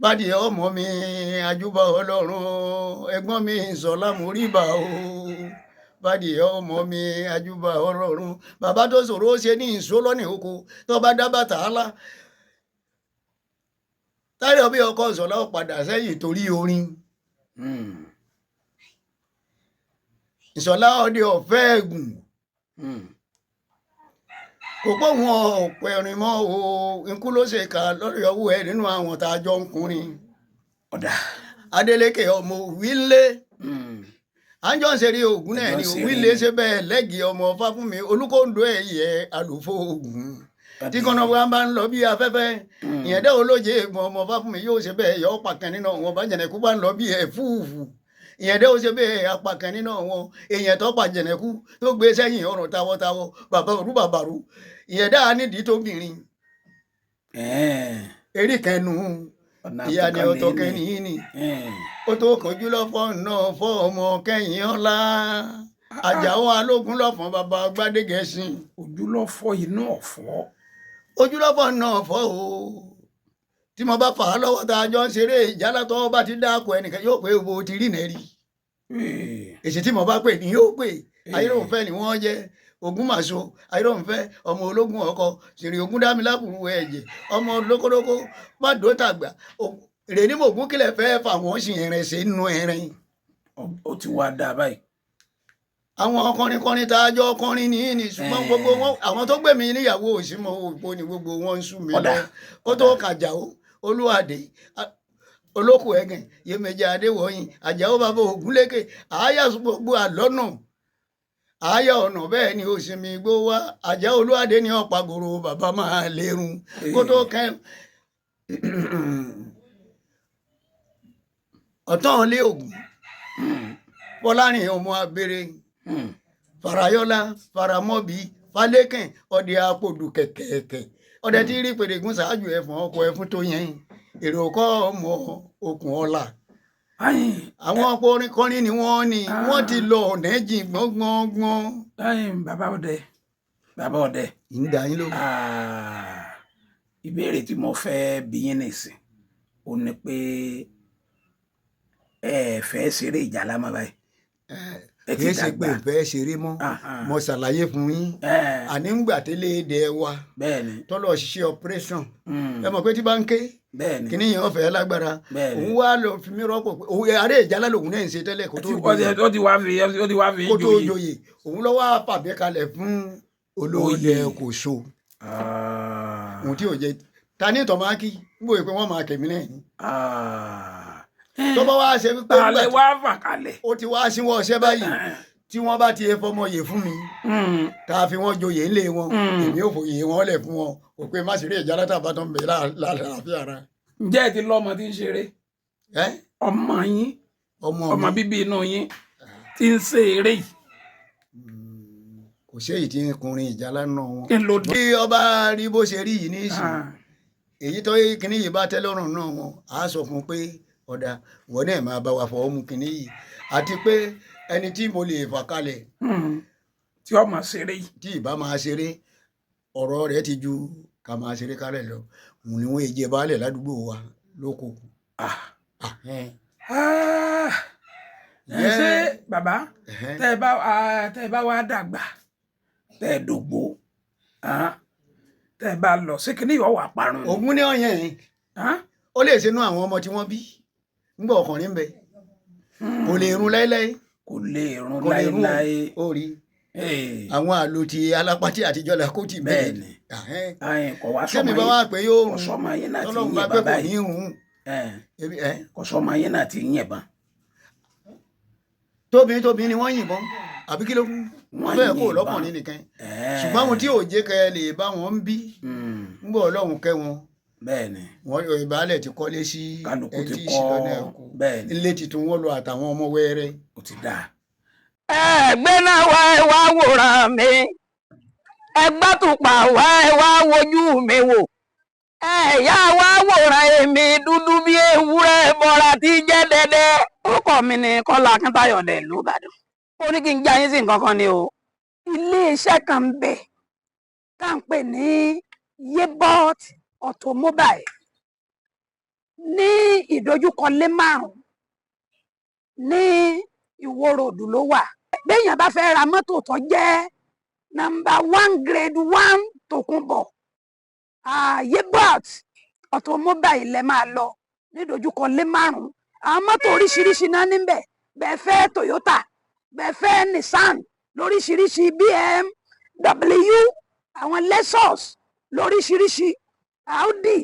bádìí ọmọ mi àjùbà Ọlọ́run ẹ̀gbọ́n mi Ìṣọ̀lá móríbà o bádìí ọmọ mi àjùbà Ọlọ́run bàbá tó ṣòro ó ṣe ní ìṣó lọ́nà oko tó bá dá bàtà á táyọ̀ bí ọkọ̀ Ìṣọ̀lá ó padà sẹ́yìn torí orin. Ìṣọ̀lá ọdẹ ọ̀fẹ́ ẹ̀gùn. Kò pọ̀ wọn ọ̀pọ̀ ẹ̀rìn mọ́ o, ikú ló ṣe kà lórí ọwọ́ ẹ̀ nínú àwọn tá a jọ ń kùnrin. Ọ̀dà. Adeleke ọmọ Òwílé. À ń jọ ń ṣeré Ògún náà ni. Ẹjọ́ ń ṣeré. Òwílé ṣe bẹ́ẹ̀ lẹ́gìí ọmọ Fáfúnmi Olúkòǹdó ẹ̀yẹ àlùfò Ògún tí kọ́nà bá ń lọ bí afẹ́fẹ́ ìyẹn dẹ́ olóje ìmọ̀ ọmọ Fáfúnmi yóò ṣe bẹ́ẹ̀ yọ pàkàn nínú wọn bá jẹ̀nẹ̀kú bá ń lọ bí ẹ̀fúùfù ìyẹn dẹ́ ó ṣe bẹ́ẹ̀ apàkàn nínú wọn èèyàn tó pa jẹ̀nẹ̀kú tó gbé sẹ́yìn ọrùn tawọ́tawọ́ bàbá òru bàbàrú ìyẹn dá nídìí tóbìnrin. Ẹ̀ẹ́n. Eré kẹnu. Ọ̀nà Ìyá ni àtúkọ̀ ọ̀tọ̀ lé ní. kẹ́ni ni. Ẹ̀ẹ́n. Ó tó kọjú lọ́fọ́ náà fọ́ ọmọ kẹ́yìn ọ̀la Àjàó alógún lọ́fọ̀n bàbá Gbádégẹṣin. Ojú lọ fọ́ inú ọ̀fọ́. Ojúlọ́fọ̀ náà fọ́ o, tí mo bá fà á lọ́wọ́ tá a jọ ń ṣeré ìjálá tó bá ti dáko ẹnìkan yóò pé wo ti rí nẹ́ẹ̀rí. Ee. Èsì tí mo bá pè ní yóò pè ayélujáfẹ́ ni wọ́n jẹ́. Ògúnmàṣó Ayọ̀nfẹ́, ọmọ ológun ọkọ sèrè ogun dámilábùrú ẹ̀jẹ̀, ọmọ lókòlókò pàdó tàgbà rè ní mògún kílẹ̀ fẹ́ fà wọ́n sì rìn sí inú ẹ̀rín. Ó ti wá dáa báyìí. Àwọn ọkọrin kọrin tá a jọ kọrin ní ní, ṣùgbọ́n gbogbo wọn, àwọn tó gbé mi níyàwó òsínmọ́ òpó ni gbogbo wọn ń sún mi lọ kó tó kàjà ó Olúwàdé olókùn ẹ̀gàn Yèmẹjẹ Adéwọ̀yìn Àjàó bàbá Ògúnlékè àáyá gbogbo àlọ́nà àáyá ọ̀nà bẹ́ẹ̀ ni òsínmi igbó wá. Àjàó Olúwàdé ní ọ̀pàgòrò bàbá máa lérun kó tó kẹ́ ọ̀tán lé Ògùn Fọlárìn ọmọ abèrè Farayọlá Faramọbí Falékàn ọdẹ apòdù kẹkẹkẹ ọdẹ tí rí pèrègùn ṣáájú ẹfọn ọkọ ẹfun tó yẹn èrò kọ ọmọ okùn ọlà. Àwọn ọkùnrin kọrin ni wọ́n ní wọ́n ti lọ ọ̀nà jìn gbọ́ngbọ́ngbọ́n. Bàbá ọdẹ, bàbá ọdẹ. Ń dà yín ló. Ìbéèrè tí mo fẹ́ bi yín nìsín ó ní pé ẹ fẹ́ ṣeré ìjálá mọ́ báyìí? Ẹ ti Kì í ṣe pé dàgbà. ìfẹ́ ṣeré mọ́. Mo ṣàlàyé fún yín, àní ń gbà tẹ́lẹ̀ èdè wa tọ́lọ̀ ṣiṣẹ́ operation. Ẹ mọ̀ pé tí bá ń ké kíní yẹn ọ̀fẹ́ lágbára. Òun wá lọ fi mí rọ́pò pé òun aré ìjálá lòun náà ń ṣe tẹ́lẹ̀ kó tó joyè. Ó ti wá fi Kó tó joyè. Joyè òun lọ́wọ́ fàbí kalẹ̀ fún olóòdẹ kò so òun tí ò jẹ ta ní ìtọ̀ máa kí ń bòye pé wọ́n máa kẹ̀mí náà ni. Tó bá wá ṣe wípé Ta ńgbà lẹ tí wá fà kalẹ̀? Ó ti wá síwọ́ ọṣẹ́ báyìí, tí wọ́n bá ti fọmọ yè fún mi, tá a fi wọ́n joyè ńlé wọn, èmi ò fòye wọn lẹ̀ fún wọn kò pé má ṣeré ìjálá tàbá tó ń bẹ láàáfíà ara. Ǹjẹ́ ẹ ti lọ́mọ tí ń ṣeré? Ẹ Ọmọ yín? Ọmọ Ọmọ mi? bíbí inú yín tí ń ṣe eré yìí. Kò sí èyí tí ń kunrin ìjálá náà wọn. Kí ló dé? Bí ọba rí bó ṣe rí yìí ní ìsìn, èyí tó kíní yìí bá tẹ́ lọ́rùn náà wọn á sọ fún un pé ọ̀dà ìwọ náà máa bá wa fọwọ́ mú kíní yìí, àti pé ẹni tí mo lè fà kalẹ̀ Tí ọmọ ṣeré yìí. Tí ìbá máa ṣeré, ọ̀rọ̀ rẹ̀ ti ju ká máa ṣeré kálẹ̀ lọ. Òun ni wọ́n jẹ baálẹ̀ ládùúgbò wa lóko. Ẹ ṣé bàbá. Tẹ́ ẹ bá wá dàgbà, tẹ́ ẹ dògbó, tẹ́ ẹ bá lọ ṣé kíní yóò wà parun ni? Ògún ní ọ̀yàn yìí, ó lè ṣe inú àwọn ọmọ tí wọ́n bí ńgbà ọkùnrin ń bẹ, kò lè run láéláé. Kò lè run Kò lè run. láéláé. Ó rí àwọn àlòtì alápátí àtijọ́ la kó tì bẹ́ẹ̀. Bẹ́ẹ̀ni. Kò wá Sẹ́mi sọmọ bá yín wà pé yóò kò run sọmọ yín náà ti tọ́lọ́run bá yìnbọn pé kò ní báyìí. run. Kò sọmọ yín náà ti yìnbọn. Tóbi tóbi ni wọ́n yìnbọn àbí kí ló kú? Wọ́n Bẹ́ẹ̀ kó yìnbọn. lọ́kùnrin nìkan, ṣùgbọ́n àwọn tí ò jẹ́ kẹ́ ẹ lè bá wọn ń bí ńgbọ́ Ọlọ́run kẹ́ wọn. Wọn ìbálẹ̀ ti kọ́lé sí Kálukú ẹni ti tí kọ́ ìṣìlọ́nà ẹ̀kú ilé tuntun wọn lọ àtàwọn ọmọ wẹ́rẹ́. Ó ti dáa. Ẹgbẹ́ náà wá, ẹ wá wòran mi, ẹgbẹ́ tùpà wá, ẹ wá wojú mi wò, ẹ̀yà wá wòran èmi dúdú bí ewúrẹ́ bọ́ra tí jẹ́ dẹ́dẹ́. Orúkọ mi ni Kọ́lá Akíntayọ̀ dẹ̀ ìlú Ìbàdàn. Ó ní kí n já yín sí nǹkan kan ni o. Iléeṣẹ́ kan ń bẹ tá à ń pè ní Yebot Automobile ní ìdojúkọ lé márùn ní Ìwó Road ló wà. Béèyàn bá fẹ́ ra mọ́tò tó jẹ́ number one grade one tòkunbọ̀, Yebot Automobile lẹ máa lọ nídojúkọ lé márùn. Àwọn mọ́tò oríṣiríṣi náà níbẹ̀. Bẹ́ẹ̀ fẹ́ Toyota, bẹ́ẹ̀ fẹ́ Nissan lóríṣiríṣi, BMW, àwọn Lexus lóríṣiríṣi, Audi,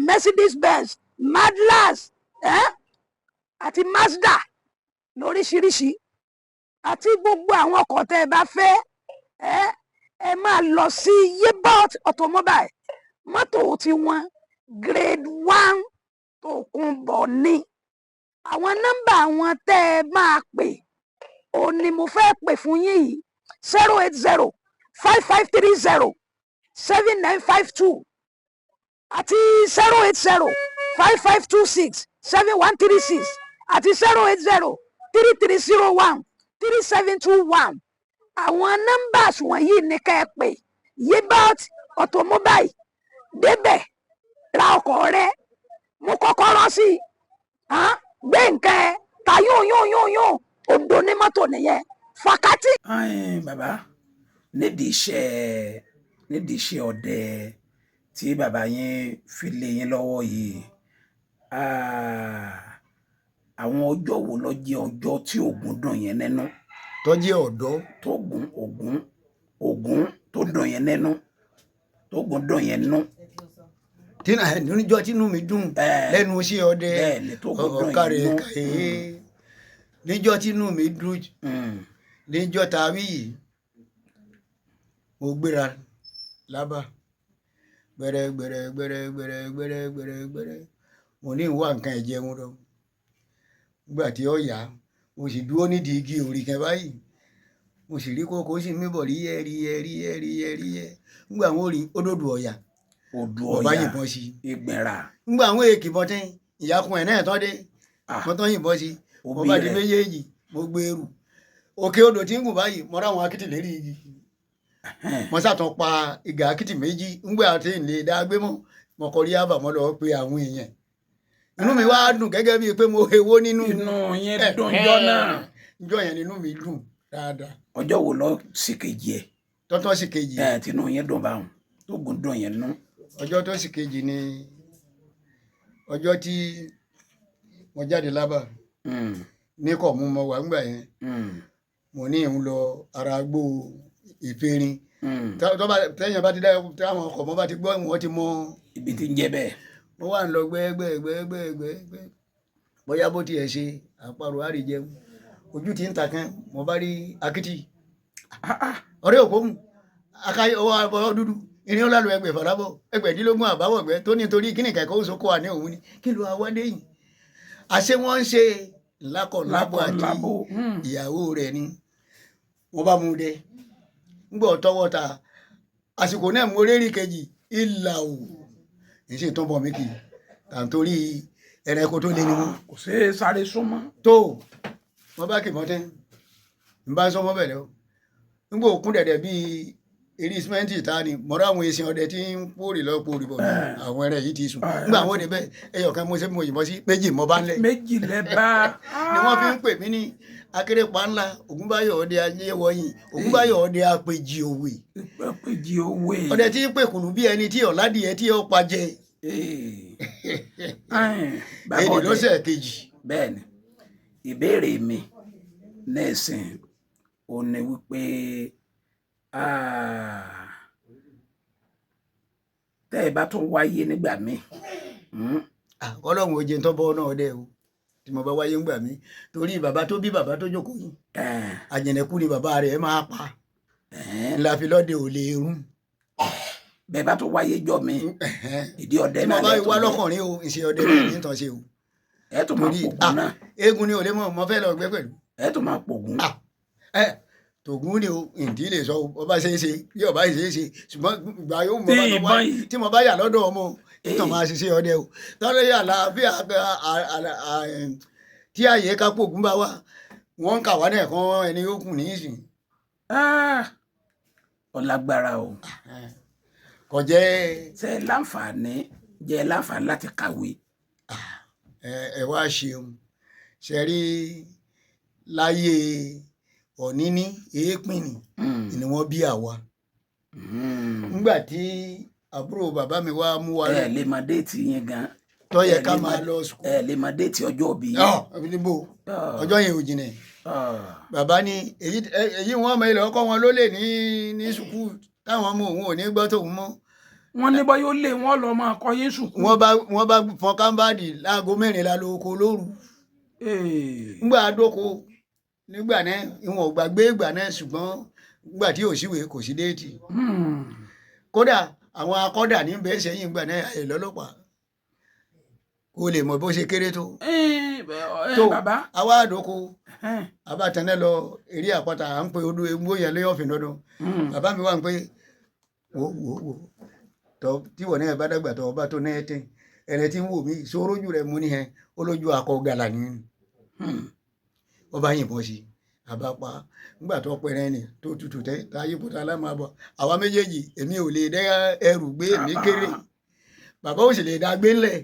Mercedes Benz, Mazda, àti Mazda lóríṣiríṣi, àti gbogbo àwọn ọkọ̀ tẹ́ ẹ bá fẹ́, ẹ máa lọ sí Yebot Automobile. Mọ́tò tiwọn grade one tòkunbọ̀ ni. Àwọn nọ́mbà wọn tẹ́ ẹ máa pè òun ni mo fẹ́ pè fún yín yìí: 08055307952 àti 08055267136 àti 08033013721. Àwọn numbers wọ̀nyí ni ká ẹ pè. Yebot Automobile, débẹ̀ ra ọkọ̀ rẹ, mú kọ́kọ́rọ́ sí i, gbé nǹkan ẹ ta yóò yóò yóò yóò, odò ní mọ́tò nìyẹn fàkátì. Ayin, bàbá. Nídìí iṣẹ́, nídìí iṣẹ́ ọdẹ tí bàbá yín fi lé yín lọ́wọ́ yìí, àwọn ọjọ́ wo ló jẹ́ ọjọ́ tí Ògún dùn yín nínú? Tó jẹ́ ọ̀dọ́. Tó gùn Ògún, Ògún tó dùn yín nínú, tó gùn dùn yín nú. Tí níjọ́ tínú mi dùn lẹ́nu iṣẹ́ ọdẹ. Bẹ́ẹ̀ ni, tó gùn dùn yín ọ̀kàrẹ̀ nú. Kàyé níjọ́ tínú mi dùn níjọ́ tá a wí yìí, mo gbéra lábà gbẹrẹ gbẹrẹ gbẹrẹ gbẹrẹ gbẹrẹ gbẹrẹ gbẹrẹ, mo ní ìwà nǹkan ẹ̀jẹ̀ wọn lọ. Nígbà tí ó yá, mo sì dúró nídìí igi òrì kan báyìí, mo sì rí kókó sì mí bọ̀ ríyẹ́ ríyẹ́ ríyẹ́ ríyẹ́ ríyẹ́. Nígbà wọn ò rí ódòdó ọ̀yà, Odò mo bá Ọ̀yà yìnbọn sí i. Ìgbìnrà. Nígbà àwọn èkì bọ́ tẹ́ ìyákun ẹ̀ náà tọ́ dé, mo tọ́ yìnbọn sí i. Mo Òbí bá di rẹ̀. méjèèjì, mo gbé eru òkè odò tí ń gùn báyìí, mo ráwọn akitì lérí igi, mo sàtàn pa ìgà akitì méjì. Ńgbà tí n lè dá gbé mọ́, mo kọrí àbà, mo lọ pe àwọn èèyàn. Inú mi wá dùn gẹ́gẹ́ bíi pé mo hewó nínú. Inú yín dùn jọ náà. Njọ́ yẹn nínú mi dùn dáadáa. Ọjọ́ wo lọ sí kejì ẹ̀? Tọ́tọ́ sì kejì. Ẹ̀ tinú yín dùn báwọn tó gùn dùn yín nú. Ọjọ́ tó sì kejì ni ọjọ́ tí mo jáde lábà ní kọ̀ mú mo wà ńgbà yẹn. Mo ní ìhun lọ ara gbó ìfẹ́rin. Tẹ́yìn bá ti dá, táwọn ọkọ̀ mọ́ bá ti gbọ́, wọ́n ti mọ ibi tí ń jẹ́ bẹ́ẹ̀. Mo wà ń lọ gbẹ́gbẹ́gbẹ́gbẹ́gbẹ́, bóyá bó tiẹ̀ ṣe àparò àríjẹun ojú ti ń ta kan, mo bá rí akitì ọ̀rẹ́ òkóhùn akáyọ ọwọ́ abọ́ dúdú irin ọlá lu ẹgbẹ̀fà lábọ̀ ẹgbẹ̀dínlógún àbáwọ̀gbẹ́ tó nítorí kíni kẹ̀kọ́ oṣù kó wà ní òun ni kí ló wá dé yìí, àṣé wọ́n ń ṣe lákọ̀lábọ̀ àti lábò. Ìyàwó rẹ̀ ni wọ́n bá mú un dé ńgbọ́ tọwọ́ ta. Àsìkò náà mo rẹ́rì kejì ìlà ò ní sì tún bọ̀ mí kì í tàǹtorí ẹranko tó lé ni wọ́n. Kò ṣeé sáré súnmọ́. Tó wọ́n bá kì mọ́tẹ́ ń bá sọmọ́ bẹ̀rẹ̀ o, ńgbọ́ òkun dẹ̀dẹ̀ bíi eré símẹ́ǹtì ta ni mọ̀rọ̀ àwọn èsì ọdẹ tí ń pòrì lọ pòrì bọ̀, àwọn ẹrẹ yìí ti sùn. Ńgbà àwọn òde bẹ́ẹ̀, ẹyọ kan mo ṣe mo yìnbọn sí méjì, mo bá ń lẹ̀. Méjì lẹ bá. Ni wọ́n fi ń pè mí ní akérèpá ńlá Ògúnbáyọ̀ ọdẹ ayéwọ̀yìn, Ògúnbáyọ̀ ọdẹ apèjì òwe. Péjì òwe. Ọdẹ tí ń pè kùlù bí ẹni tí ọ̀ládìẹ tí ó pa jẹ. Bàbá èdè ọdẹ lọ́sẹ̀ kejì. Bẹ́ẹ̀ ni, ìbéèrè mi nísìn ò ní wípé, tẹ́ ẹ bá tún wáyé nígbà míì, Ọlọ́run ò jẹ́ tó bọ́ náà dẹ́ o tí mo bá wáyé ńgbà mí, torí bàbá tó bí bàbá tó jókòó yìí, àjẹnẹkú ni bàbá rẹ̀ máa pa, ńlá fi lọ́dẹ ò lè rún. Bẹ́ẹ̀ bá tún wáyé jọ mi, ìdí ọdẹ tí mo náà bá lẹ́tọ̀ọ́ wá jẹ́. lọ́kùnrin o, ìṣe ọdẹ náà ní tàn ṣe o. Ẹ tún máa Torí pògùn náà. Eégún ni ò lè mọ̀, mo fẹ́ lọ gbẹ́ pẹ̀lú. Ẹ tún máa pògùn. Ẹ tògún ni o, ǹdí lè sọ ọba ṣe é ṣe bí ọba ṣe é ṣe, ṣùgbọ́n ìgbà yóò mọ Tí bá tó ìbọn wá yìí. tí mo bá yà lọ́dọ̀ ọmọ ìtàn máa ṣiṣẹ́ ọdẹ o tọ́lá yà láàfíà tí àyè ká pògùn bá wà, wọ́n ń kà wá náà kán ẹni yóò kù ní ìsìn. Ọlágbára o. Kò jẹ́. Ṣe é láǹfààní, jẹ́ ẹ láǹfààní láti kàwé? Ẹ wá ṣeun, ṣe rí láyé ọ̀níní èépìnì ni wọ́n bí àwa. Nígbà tí àbúrò bàbá mi wá mú wa Ẹ lè mọ déètì yín gan. tó yẹ ẹ ká lè máa lọ sùkúl. Ẹ lè mọ déètì ọjọ́ òbí yín. Ọ níbo, ọjọ́ yẹn ò jìnnà. Bàbá ní èyí èyí wọn ọmọ ilẹ̀ ọkọ wọn ló lè ní sùkúl táwọn ọmọ òun ò ní gbọ́ tóun mọ́. Wọ́n ní bọ́ yóò lé wọn lọ máa kọ́ yín sùkúl. Wọ́n bá fọn kámbáàdì láago 4 la lóko lóru. Ngbà dóko nígbà náà, ìwọ̀n ò gbàgbé ìgbà náà, ṣùgbọ́n nígbà tí ò síwèé kò sí déètì. Kódà àwọn akọ́dà ní bẹ́ẹ̀ sẹ́yìn ìgbà náà, àyè lọ́lọ́pàá kó lè mọ̀ bó ṣe kéré tó. Tó bàbá. Àwa àdóko abatẹnẹ lọ eré àpáta, à ń pe odò egbò yẹn lé ọ̀fìn dandan. Bàbá mi wà ń pé wò wò wò tọ tí wọn náà bá dàgbà tọ ọba tó náà tẹ ẹrẹ tí ń wò mí sórójú rẹ mú nìyẹn, ó lójú akọ gàlà ní ọba yìnbọn sí àbá pa. Nígbà tó pẹrẹ ni tó tutù tẹ táyé kó tá a lámà bọ àwa méjèèjì, èmi ò lè dẹ ẹrù gbé, èmi kéré, bàbá ò sì lè dá gbé ńlẹ̀.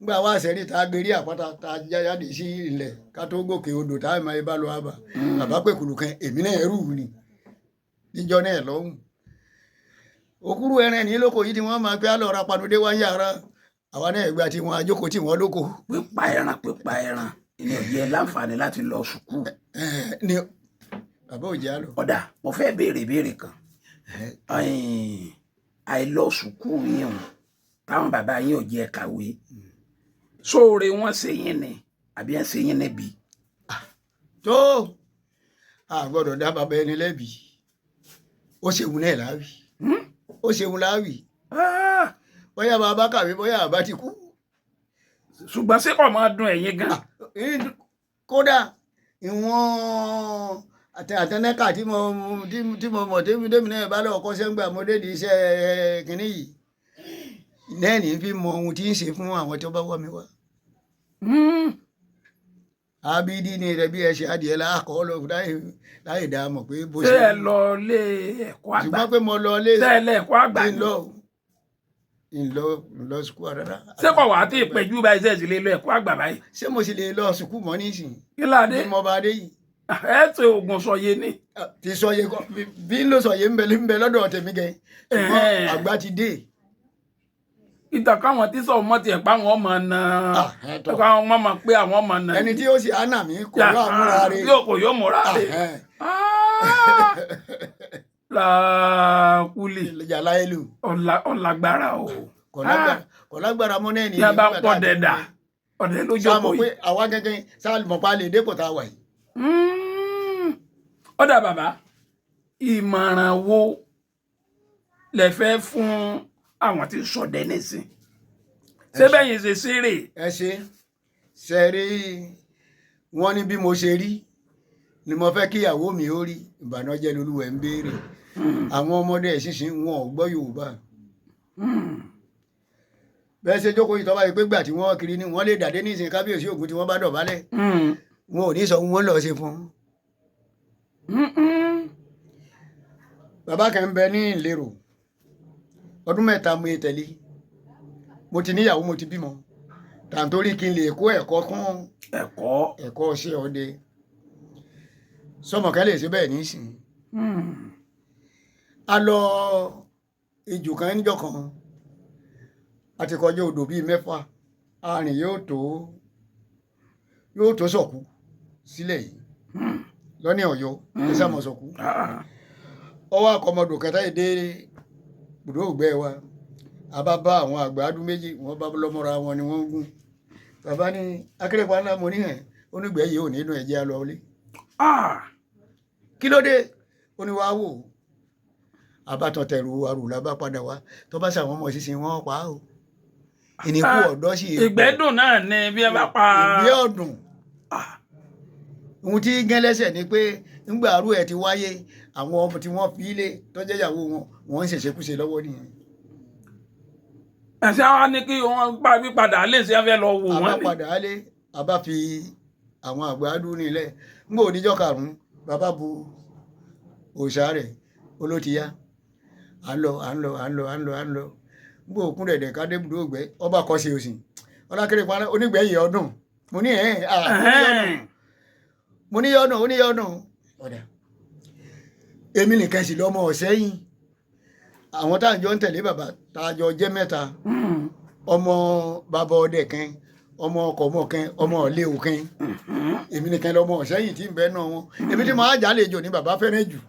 Nígbà wá sẹ́rí tá a gbé rí àpáta tá a jáde sí ilẹ̀ ká tó gòkè odò tá a máa bá lọ àbà, bàbá pè kùlù kan, èmi náà ẹrù ni. Níjọ́ náà lọ́hùn òkúrú ẹran ní lóko yìí tí wọ́n máa pé á lọ ra panudé wá ń yàrá àwa náà gba tí wọ́n ajókòó tí wọ́n lóko. Pípa ẹran ìní ò jẹ́ láǹfààní láti lọ sùkúù. Ni bàbá òjì á lọ. Ọ̀dà, mo fẹ́ béèrè ìbéèrè kan. Àìlọ sùkúù yín o, táwọn bàbá yín ò jẹ́ kàwé, sóore wọ́n ṣe yín ni àbí ẹ̀ ṣe yín níbi? Tó a gbọ́dọ̀ dá bàbá ẹni lẹ́bi. Ó ṣeun náà láwì, ó ṣeun láwì. Bóyá bàbá kàwé, bóyá bàbá ti kú. Ṣùgbọ́n ṣé kò máa dùn ẹ̀yin gan? Kódà ìwọ̀n àtẹnẹ́kà tí mo mọ̀ tẹ́mi náà bá lọ́ọ́ kọ́ṣẹ́ ńgbà mo dé di iṣẹ́ kínní yìí náà ní fi mọ ohun tí ń ṣe fún àwọn tó bá wá mi wá. Abidi ni rẹ bí ẹ ṣe adìẹ láàkọ́ lọ láì dá mọ̀ pé bó ṣé ṣe ẹ lọ lé ẹ̀kọ́ àgbà? Ṣùgbọ́n pé mo lọ lé Ṣé ẹ lé ẹ̀kọ́ àgbà ni? Ńlọ sukú rárá. Ṣé kò wá tí ìpẹ́jù báyìí? Ṣe sì lè lọ ẹ̀kọ́ àgbà báyìí? Ṣé mo sì lè lọ sukú mọ́ nísìnyí? Kí láde? Bí mo bá dé yìí. Ẹ ṣe oògùn sọyé ni. Ti sọye kọ bí ń lọ sọye ń bẹ lọ́dọ̀ tèmi gẹ, ṣùgbọ́n àgbà ti dé. Ìtàn káwọn tí sọ mọ́ tiẹ̀ pa àwọn ọmọ náà Ah, ẹ tọ́. káwọn ọmọ máa pé àwọn ọmọ náà. Ẹni tí ó sì ánà mí kò yọ àmúra rẹ. Yóò kò yóò múra rẹ. Làákùlì. Yàrá ìlú. Ọ̀làgbára o. Kò lágbára mọ́ náà ní. Tí a bá ń pọ̀ dẹ̀dà ọ̀dẹ ló sáà jókòó mọ̀ pé yìí. àwa gẹ́gẹ́ sáà mọ̀ pa lè dépò tá a wà yìí. Ọ̀dà bàbá, ìmọ̀ràn wo lẹ fẹ́ fún àwọn tí ń ṣọdẹ nísìn? Ṣé bẹ́yìn ṣe ṣeré? Ẹ ṣe rí, wọn ní bí mo ṣe rí ni mo fẹ́ kíyàwó mi ó rí. Ìbànújẹ́ lolúwẹ̀ ń béèrè. Àwọn ọmọdé ìṣinṣin wọn ò gbọ́ Yorùbá. Bẹ́ẹ̀ ṣe jókòó yìí, tọ́ba yìí pé gbà tí wọ́n kiri ni wọ́n lè dàdé nísìnyí, kábíyèsí Ògún tí wọ́n bá dọ̀bálẹ̀, wọn ò ní sọ wọn lọ́ọ́ ṣe fún un. Bàbá kan ń bẹ ní ìlérò, ọdún 3 mo tẹ̀lé. Mo ti níyàwó, mo ti bímọ, tàǹtórí kí n lè kó ẹ̀kọ́ kún ẹ̀kọ́. Ẹ̀kọ́ ṣe ọdẹ sọmọkẹ́ lè ṣe bẹ́ẹ̀ nísìnyí. A lọ ijù kan níjọ́ kan, a ti kọjá odò bíi 6, arìn yóò tó sọ̀kú sílẹ̀ yìí lọ́ní Ọ̀yọ́ ní sàmọ̀sọ̀kú. Ọwọ́ akọmọdò kẹta yìí dé ibùdó ògbẹ́ wa, a bá bá àwọn àgbà adún méjì, wọ́n bá lọ́mọ́ra wọn ni wọ́n ń gún. Bàbá ní akérèpá ńlá, mo ní hẹ̀ onígbẹ́ yìí ò ní inú ẹ̀jẹ̀ á lọ ilé. Kí ló dé? Ó ní wàá wò ó. Abátọ̀ tẹ̀rù arù la bá padà wá. Tó bá sàwọn ọmọ sísìn wọn pa á o, ìníkù ọ̀dọ́ sì. Ìgbẹ́dùn náà ni bí ẹ bá pa. Ìgbé ọ̀dùn. Ohun tí gẹ́lẹ́sẹ̀ ni pé ńgbà arú ẹ̀ ti wáyé, àwọn ọmọ tí wọ́n fi lé tọ́jẹ́ ìyàwó wọn, wọ́n ń ṣèṣekúṣe lọ́wọ́ nìyẹn. Ẹ̀sìn àwọn ní kí wọ́n pa pípadà lè ṣe fẹ́ lọ wò A bá wọ́n ni. padà á lé, a bá fi àwọn àgbà dún nílẹ̀. Ńgbà oníjọ́ karùn-ún, bàbá bu òòṣà rẹ̀ olótìyá. À ń lọ, à ń lọ, à ń lọ, à ń lọ, à ń lọ. Ńgbà òkun dẹ̀dẹ̀ ká dé ibùdó ògbẹ́, ọba kọ́ sí òsì ọlákéré pa onígbẹ́ yìí ọdún. Mo ní ẹ̀ ẹ́ mo ní yọdún, ó ní yọdún. Ọ̀dà, èmi nìkan sì lọ́mọ ọ̀sẹ́yìn. Àwọn tá à ń jọ ń tẹ̀lé bàbá, tá a jọ jẹ́ mẹ́ta, ọmọ bàbá ọdẹ kan, ọmọ ọkọ̀ ọmọ kan, ọmọ ọ̀lẹ́wò kan. Èmi nìkan lọ́mọ ọ̀sẹ́yìn tí ń bẹ náà wọn. Èmi tí mo á jálejò ní bàbá fẹ́ràn jù.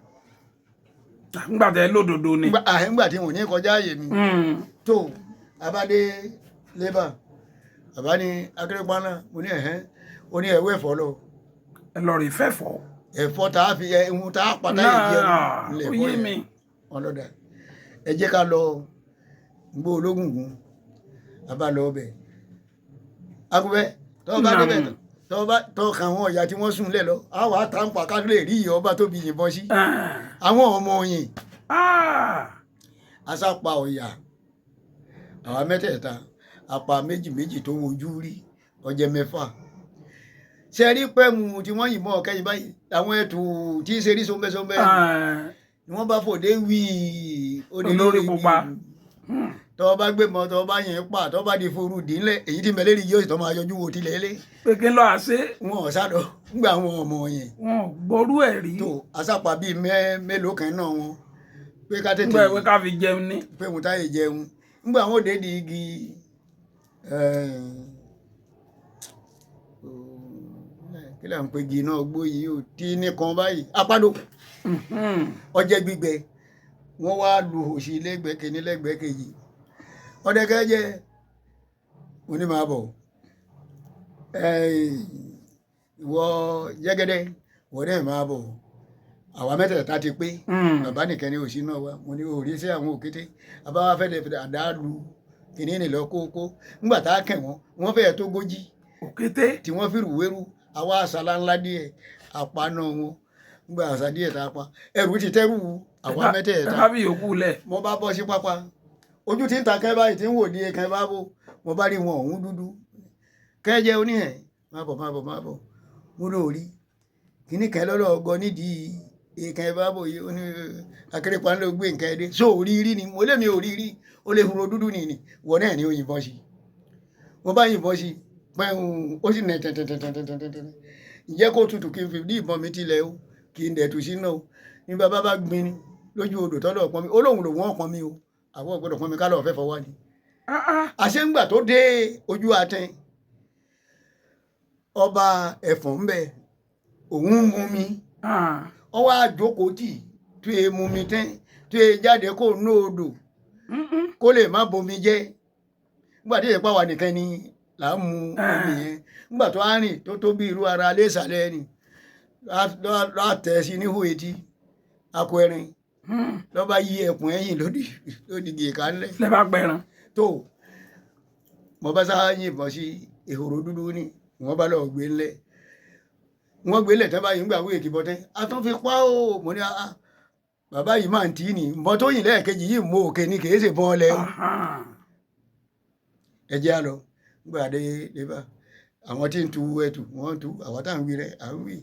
Ńgbà tẹ lódodo ni. Ńgbà tí wọn ò ní kọjá àyè mi. Tó abádé lébà, bàbá ní akérèpánà. Mo ní ẹ̀hẹ́n. Ó ní ẹ̀wọ́ ẹ̀fọ́ lọ. Ẹ lọ rí fẹ́fọ́. Ẹ̀fọ́ tá a fi ẹ ohun tá a pátá yìí jẹun náà nílẹ̀ ó ẹ̀fọ́ yé yẹn. mi. Ọlọ́dà, ẹ jẹ́ ká lọ gbó ológungun. A bá lọ ọbẹ̀ agubẹ́ tọ́ bá débẹ̀, tọ́ bá tọ́ ka àwọn ọ̀yà tí wọ́n sùn lẹ̀ lọ, a wà á ta ń pa ká lè rí ìyá ọba tó bí yìnbọn sí àwọn ọmọ yìí. Asápa ọ̀yà àwa mẹ́tẹ̀ẹ̀ta, apá méjì méjì tó wojú rí ọjẹ́ 6. Ṣe rí pẹ́ẹ́mù tí wọ́n yìnbọn ọ̀kẹ́yìn báyìí, àwọn ẹ̀tù tí í ṣe rí sóńbẹ́sóńbẹ́ ni wọ́n bá fòde wíì. Olórí pupa. Tọ́ bá gbé mọ́, tọ́ bá yẹn pa, tọ́ bá di furu dínlẹ̀, èyí tí mẹlẹ́rì yóò sì tọ́ máa yọjú wo tilẹ̀ lé. Pé kí n lọ àṣẹ. Wọn ò sá lọ ńgbà wọn ọmọ yẹn. Wọn ò gbọ́rú ẹ̀ rí. Tó asápa bíi mélòó kan náà wọn pé ká tètè Nígbà ìwé ká fi jẹun ní. Pé mo táyè jẹun ńgbà wọn ò dé di igi, kí là ń pe igi náà gbó yìí ò tí ní kan báyìí, apádò ọjẹ gbígbẹ, wọn wá lu òsì lẹ́gbẹ̀ẹ́ kìíní, lẹ́gbẹ̀ẹ́ kejì. Ọdẹkẹjẹ, mo ní máa bọ̀. Ìwọ Jẹ́gẹ́dẹ́, ìwọ náà máa bọ̀. Àwa mẹ́tẹ̀ẹ̀ta ti pé. Bàbá nìkan ni òsì náà wá. Mo ní òrí sí àwọn òkété àbáwá fẹ́ẹ́ fi àdá lu kìnìún ní lọ kókó. Ńgbà tá a kẹ̀ wọ́n, wọ́n fẹ́ẹ́ tó 40. Òkété. Tí wọ́n fi rùwérù, àwa àṣàlá ńlá díẹ̀ àpaná wọn. Ńgbà àṣà díẹ̀ tá a pa, ẹrù ti tẹ́rù àwa mẹ́tẹ̀ẹ̀ta. Ẹ bá fi yòókù lẹ̀. Mo bá bọ́ sí pápá, ojú tí ń ta kẹ́ báyìí, tí ń wò ní kẹ́ bá bò, mo bá rí wọn ọ̀hún dúdú kẹ́jẹ́ oníhẹ̀. Má bọ̀, má bọ̀, má bọ̀. Mo lò rí kíní kẹ́ lọ́lọ́ ọgọ́ nídìí ìkẹ́ bá bò yìí. Ó ní akérèpá ń lọ gbé nǹkan ẹ̀ dé so ò rí rí ni. Mo lé mi ò rí rí. Ó lè huro dúdú ni ni wọ́n náà ní ó yìnbọn sí. Mo bá yìnbọn sí pẹ́ẹ́n, ó sì nà tẹ̀tẹ̀tẹ̀tẹ̀tẹ̀tẹ̀. Ǹjẹ́ kó tutù kí n fi ní ìbọn mi tilẹ̀ o, kí n dẹ̀ tù sí náà o. Ní bàbá bá gbin ni lójú odò tọ́lọ̀ pọn mi, ó lóun lòun ọ̀pọn mi o, àwọn ò gbọ́dọ̀ pọn mi ká lọ́ọ́ fẹ́ fọwọ́ ni. Àṣé ńgbà tó dé ojú atẹ, ọba ẹ̀fọ̀n ń bẹ, òun ń mú mi. Ọwọ́ àjókòó tì tó e mú mi tẹ́ tó e jáde kó nú odò kó lè má bomi jẹ́. Nígbà tí ìyẹ̀pá wa nìkan ni là ń mu omi yẹn. Nígbà tó á rìn tó tó bí irú ara lé ìsàlẹ̀ ni lọ́ tẹ̀ sí níhò etí akọ ẹrin lọ́ba yí ẹkùn ẹ̀yìn lódì lódì gèkà ńlẹ̀. Lẹ bá gbẹran. Tó mo bá sá yìnbọn sí ehoro dúdú ni wọ́n bá lọ gbé ńlẹ̀. Wọ́n gbé lẹ̀ tán báyìí. Ńgbà wíwèé kìbọn tẹ́ a tún fi pa ó. Mo ní ah, bàbá yìí máa ń tì í ní nbọn tó yìn lẹ́ẹ̀kejì yìí mú òkè ni, kì í ṣe bọ́n lẹ o. Ẹ jẹ́ á lọ. Ńgbà dé débà, àwọn tí ń tu ẹtù wọ́n ń tu, àwọn tá à ń wí rẹ̀ à ń wí.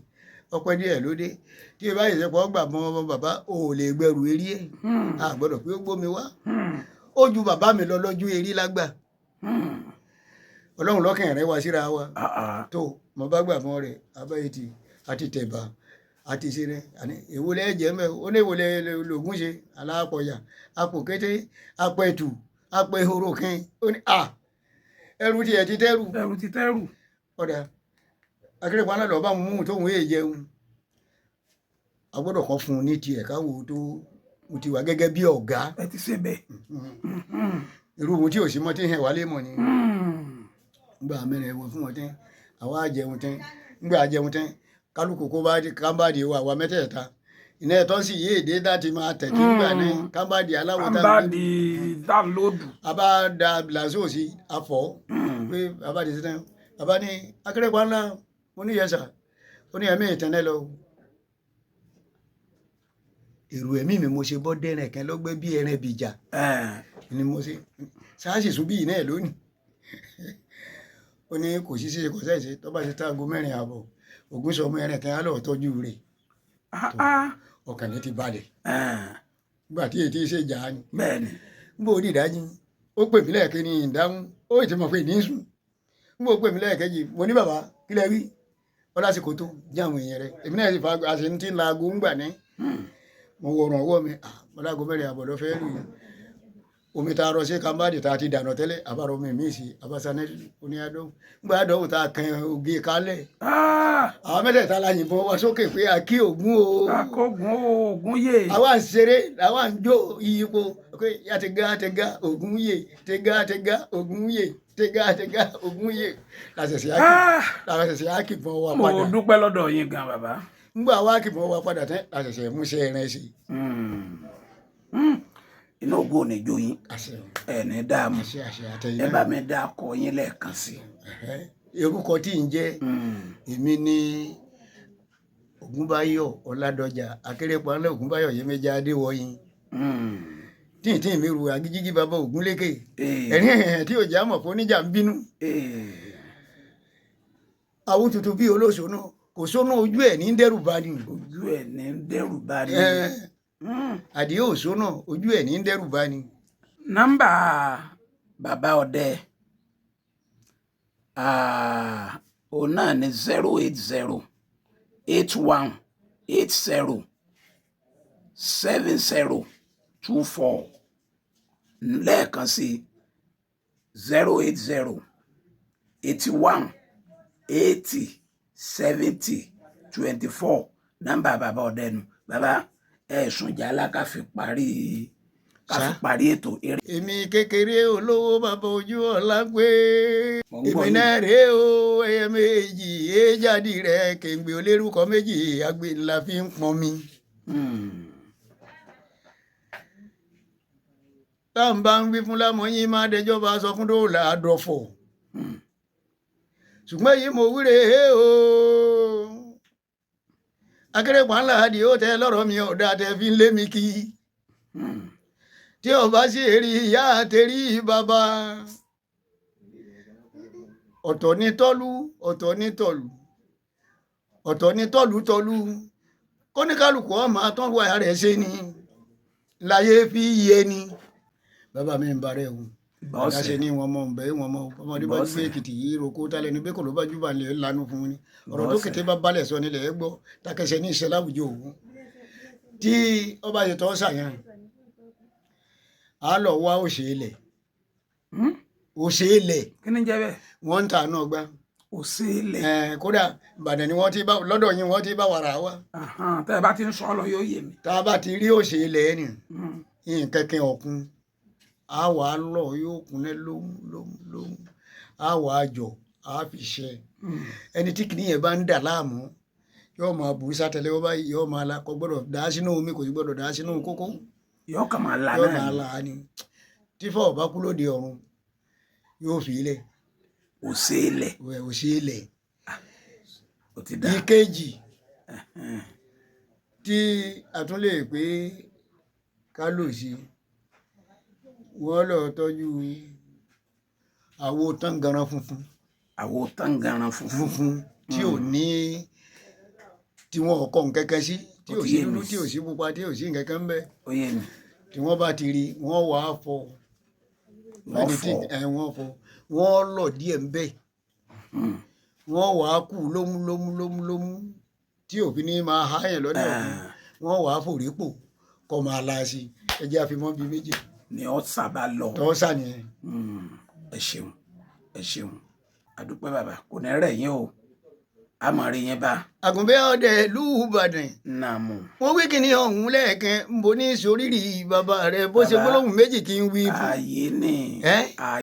Ọpẹ́ díẹ̀ ló dé tí ẹ báyìí sẹpọ̀ gbà mọ́ ọmọ bàbá o ò lè gbẹrù eré ẹ̀. A gbọ́dọ̀ pé ó gbómi wá. Ó ju bàbá mi lọ lọ́jọ́ eré lágbà. Ọlọ́run lọ́kàn rẹ̀ wá síra wa. Tó mo bá gbà mọ́ rẹ̀ abáyé ti àti tẹ̀bà àti ṣeré àní èwo lẹ́ jẹ́ mẹ́. Ó ní èwo lẹ́ lògùn ṣe alápọ̀yà apò kété apẹ̀tù apẹ̀hóró kan. Ó ní à ẹrù tiẹ̀ ti tẹ́rù. Ẹrù ti tẹ́rù. Ọ̀dà akérèpá náà lọ́ọ́ bá mú tóun èè jẹun. A gbọ́dọ̀ kọ́ fún un ní tiẹ̀ káwo tó mo ti wà gẹ́gẹ́ bí ọ̀gá. Ẹ ti ṣe bẹ́ẹ̀. Irú ohun tí ò sí mọ́ tí ń hẹ̀ wálé mọ̀ ni. Ngbà mẹ́rin ẹ̀wọ̀n fún wọn tẹ́, àwa jẹun tẹ́. Ngbà jẹun tẹ́, kálukú kó bá kámbáàdì wa, àwa mẹ́tẹ̀ẹ̀ta iná ẹ̀tọ́ sì yé èdè láti máa tẹ̀ kí ngbà ní kámbáàdì aláwọ̀ tá Kámbáàdì dáńlódù. A bá da làásù sí afọ pé bàbá ti sẹ́tẹ̀. Bàbá ní akérèpá ńlá. Mo ní yẹsà. Ó ní ẹ̀mí ìtẹ́nẹ́ lọ. Èrò ẹ̀mí mi, mo ṣe bọ́ dẹ́rẹ̀ kan lọ́gbẹ́ bí ẹran bìjà ni mo ṣe sáàsì sùn bí iná ẹ̀ lónìí. Ó ní kò sí ṣe kò sẹ́ẹ̀ṣe tó bá ṣe táago 4:30 ògùn sọmọ ẹran kan á lọ tọ́jú rẹ̀. Ọkàn ní ti balẹ̀ nígbà tí èyí ṣe jà á ni. Bẹ́ẹ̀ni. N bò ní ìdájí, ó pè mí lẹ́ẹ̀kẹ́ ní ìdáhùn. Ó ti mọ̀ pé ní sùn. N bò pè mí lẹ́ẹ̀kejì, mo ní bàbá kí lẹ wí ọ lásìkò tó jẹ́ àwọn èèyàn rẹ̀. Èmi náà sì fa àṣẹ tí ń la aago ń gbà ní. Mo wọ ọ̀rùn ọwọ́ mi bọ́lágo 4:30 ló fẹ́ lù yìí. Omi tá a rọ sí kambadi tá a ti dànù tẹ́lẹ̀, àbárò omi mi sí abasanẹ́ oníyàdó ngbà àdánwò tá a kan ògè kalẹ̀. Àwọn mẹ́tẹ̀ẹ̀ta la yìnbọn wá sókè pé a kí Ògún o. Akógun oògùn yè. Àwa ń ṣeré, àwa ń jó iyípo pé ya ti ga ti ga Ògún yè, ti ga ti ga Ògún yè, ti ga ti ga Ògún yè. Làṣẹṣẹ àkìbọn wa Mo padà. dúpẹ́ lọ́dọ̀ yín gan, bàbá. Ngbà wa àkìbọn wa padà tán, làṣẹṣẹ múṣẹ́ rẹ sí. Inú ògo ò ní jó yín. Àṣẹ. Ẹ ní dààmú. Àṣẹ, àṣẹ àtẹyìn. Ẹ bá mi dá akọ yín lẹ́ẹ̀kan sí. Orúkọ tí ń jẹ́ èmi ní Ògúnbáyọ̀ Ọládọjà Akérèpọ́nlé, Ògúnbáyọ̀ Yẹmẹjà Adéwọyìn, tíì mi ru agíjígí bàbá Ògúnlékè, ẹ̀rín ẹ̀hẹ̀ tí ò já mọ̀ fún oníjà ń bínú. Àwọn tuntun bíi olóṣòónú kò sónú ojú ẹ̀ ní dẹ́rù bá ní. Ojú ẹ̀ ní dẹ́rù bá ní. Àdìo òṣónà ojú ẹ̀ ní dẹ́rù bá ní. Nọ́mbà bàbá ọdẹ òun náà ní 08081807024. Lẹ́ẹ̀kan sí, 08081807024. Nọ́mbà bàbá ọdẹ nu. Bàbá, ẹ̀sùn jàlá ká fi parí, ká fi Sá. parí ètò eré. Èmi kékeré olówó bàbá ojú ọ̀la pé Mò ń gbọ́ èmi yín. náà rèé o. Ẹyẹ méjì éjáde rẹ kéńgbé olérúkọ méjì, àgbè ńlá fi ń pọn mi. Tá à ń bá ń wí fún lámọyín má dẹjọba sọ fún dóòlà àdọfọ. Ṣùgbọ́n èyí mo wíre é o, akérèpà ńlá àdì ó tẹ lọ́rọ̀ mi ọ̀dà tẹ fi ń lé mi kí. Tí ọba sì rí ìyá àtẹrí bàbá, ọ̀tọ̀ ní tọ́lú, ọ̀tọ̀ ní tọ̀lú, ọ̀tọ̀ ní tọ́lú tọ́lú, kóníkálukú ọmọ àtọ́wọ́ rẹ̀ ṣe ni láyé fi yé ni. Bàbá mi ń barẹ́ o. Bọ́ọ̀sì. Àdáṣe ní wọn mọ ọbẹ wọn mọ ọmọdé bá Bọ́ọ̀sì. gbé Èkìtì yìí roko tálẹ ní bẹ́ẹ̀ kò ló bá júbà lè lanu fún ni ọ̀rọ̀ tó Bọ́ọ̀sì. kété bá balẹ̀ sọ nílẹ̀ ẹ gbọ́ takẹsẹ̀ ní ìṣẹ́ láwùjọ òun tí ọba yìí tọ́ sàyàn á lọ wá òṣèlè. Òṣèlè. Kí ni jẹ́ bẹ́ẹ̀? Wọ́n ń ta náà gbá. Òsèlè. Ẹ̀, kódà Ìbàdàn ni wọ́n ti bá lọ́dọ̀ yín, wọ́n ti bá wàrà wá. Tẹ́ ẹ bá ti ń sọ ọ lọ yóò yé mi. Tá a bá ti rí òṣèlè ẹ̀ nì nǹkan kan ọ̀kun á wà á lọ yóò kúnlẹ̀ lóhùn lóhùn lóhùn, á wà á jọ á fi ṣe. Ẹni tí kìnìyàn yẹn bá ń dà láàmú yóò máa bù ú sátẹlẹwọ́ báyìí, yóò máa la, kò gbọ́dọ̀ dà á sínú omi, kò sì gbọ́dọ̀ dà á sínú kókó. Yóò kàn máa la yóò náà máa ni. la á ni tí fọwọ́ bá kú lóde ọ̀run yóò fi ilẹ̀. Òsèlè. Òṣèlè. Ó ti dà. Ìkejì tí a tún lè pé ká lò sí, wọ́n lọ tọ́jú àwo tangaran funfun. Àwo tangaran funfun. Funfun tí ò ní tí wọn ò kọ nkẹ́kẹ́ sí, tí Ó ò ti sí yé mi. dúdú, tí ò sí pupa, tí ò sí nkẹ́kẹ́ ń bẹ. Ó yé mi. Tí wọ́n bá ti rí, wọ́n wàá fọ. Wọ́n Ẹni tí fọ. ẹ wọ́n fọ, wọ́n lọ díẹ̀ ń bẹ, wọ́n wàá kú lómú lómú lómú lómú tí òfin ní máa há yẹn lọ́dọ̀ ọ̀hún. Wọ́n wàá fòrípò kọ́ máa la sí i. Ẹ jẹ́ àfimọ́ bíi méjì. Ni ọ sábà lọ. Tọ́ sànìyẹn. Ẹ ṣeun, ẹ ṣeun, àdúpẹ́ bàbá, kò ní rẹ̀ yín o, a máa rí yín bá. Àgùnbẹ́ ọdẹ ìlú Ìbàdàn. Nàmú. Wọ́n wí kíní ọ̀hún lẹ́ẹ̀kan ń bo ní sórírì bàbá rẹ̀ bó ṣe Bàbá. gbólóhùn méjì kí n wí fún. Ààyè ni. Ẹ́? Ààyè.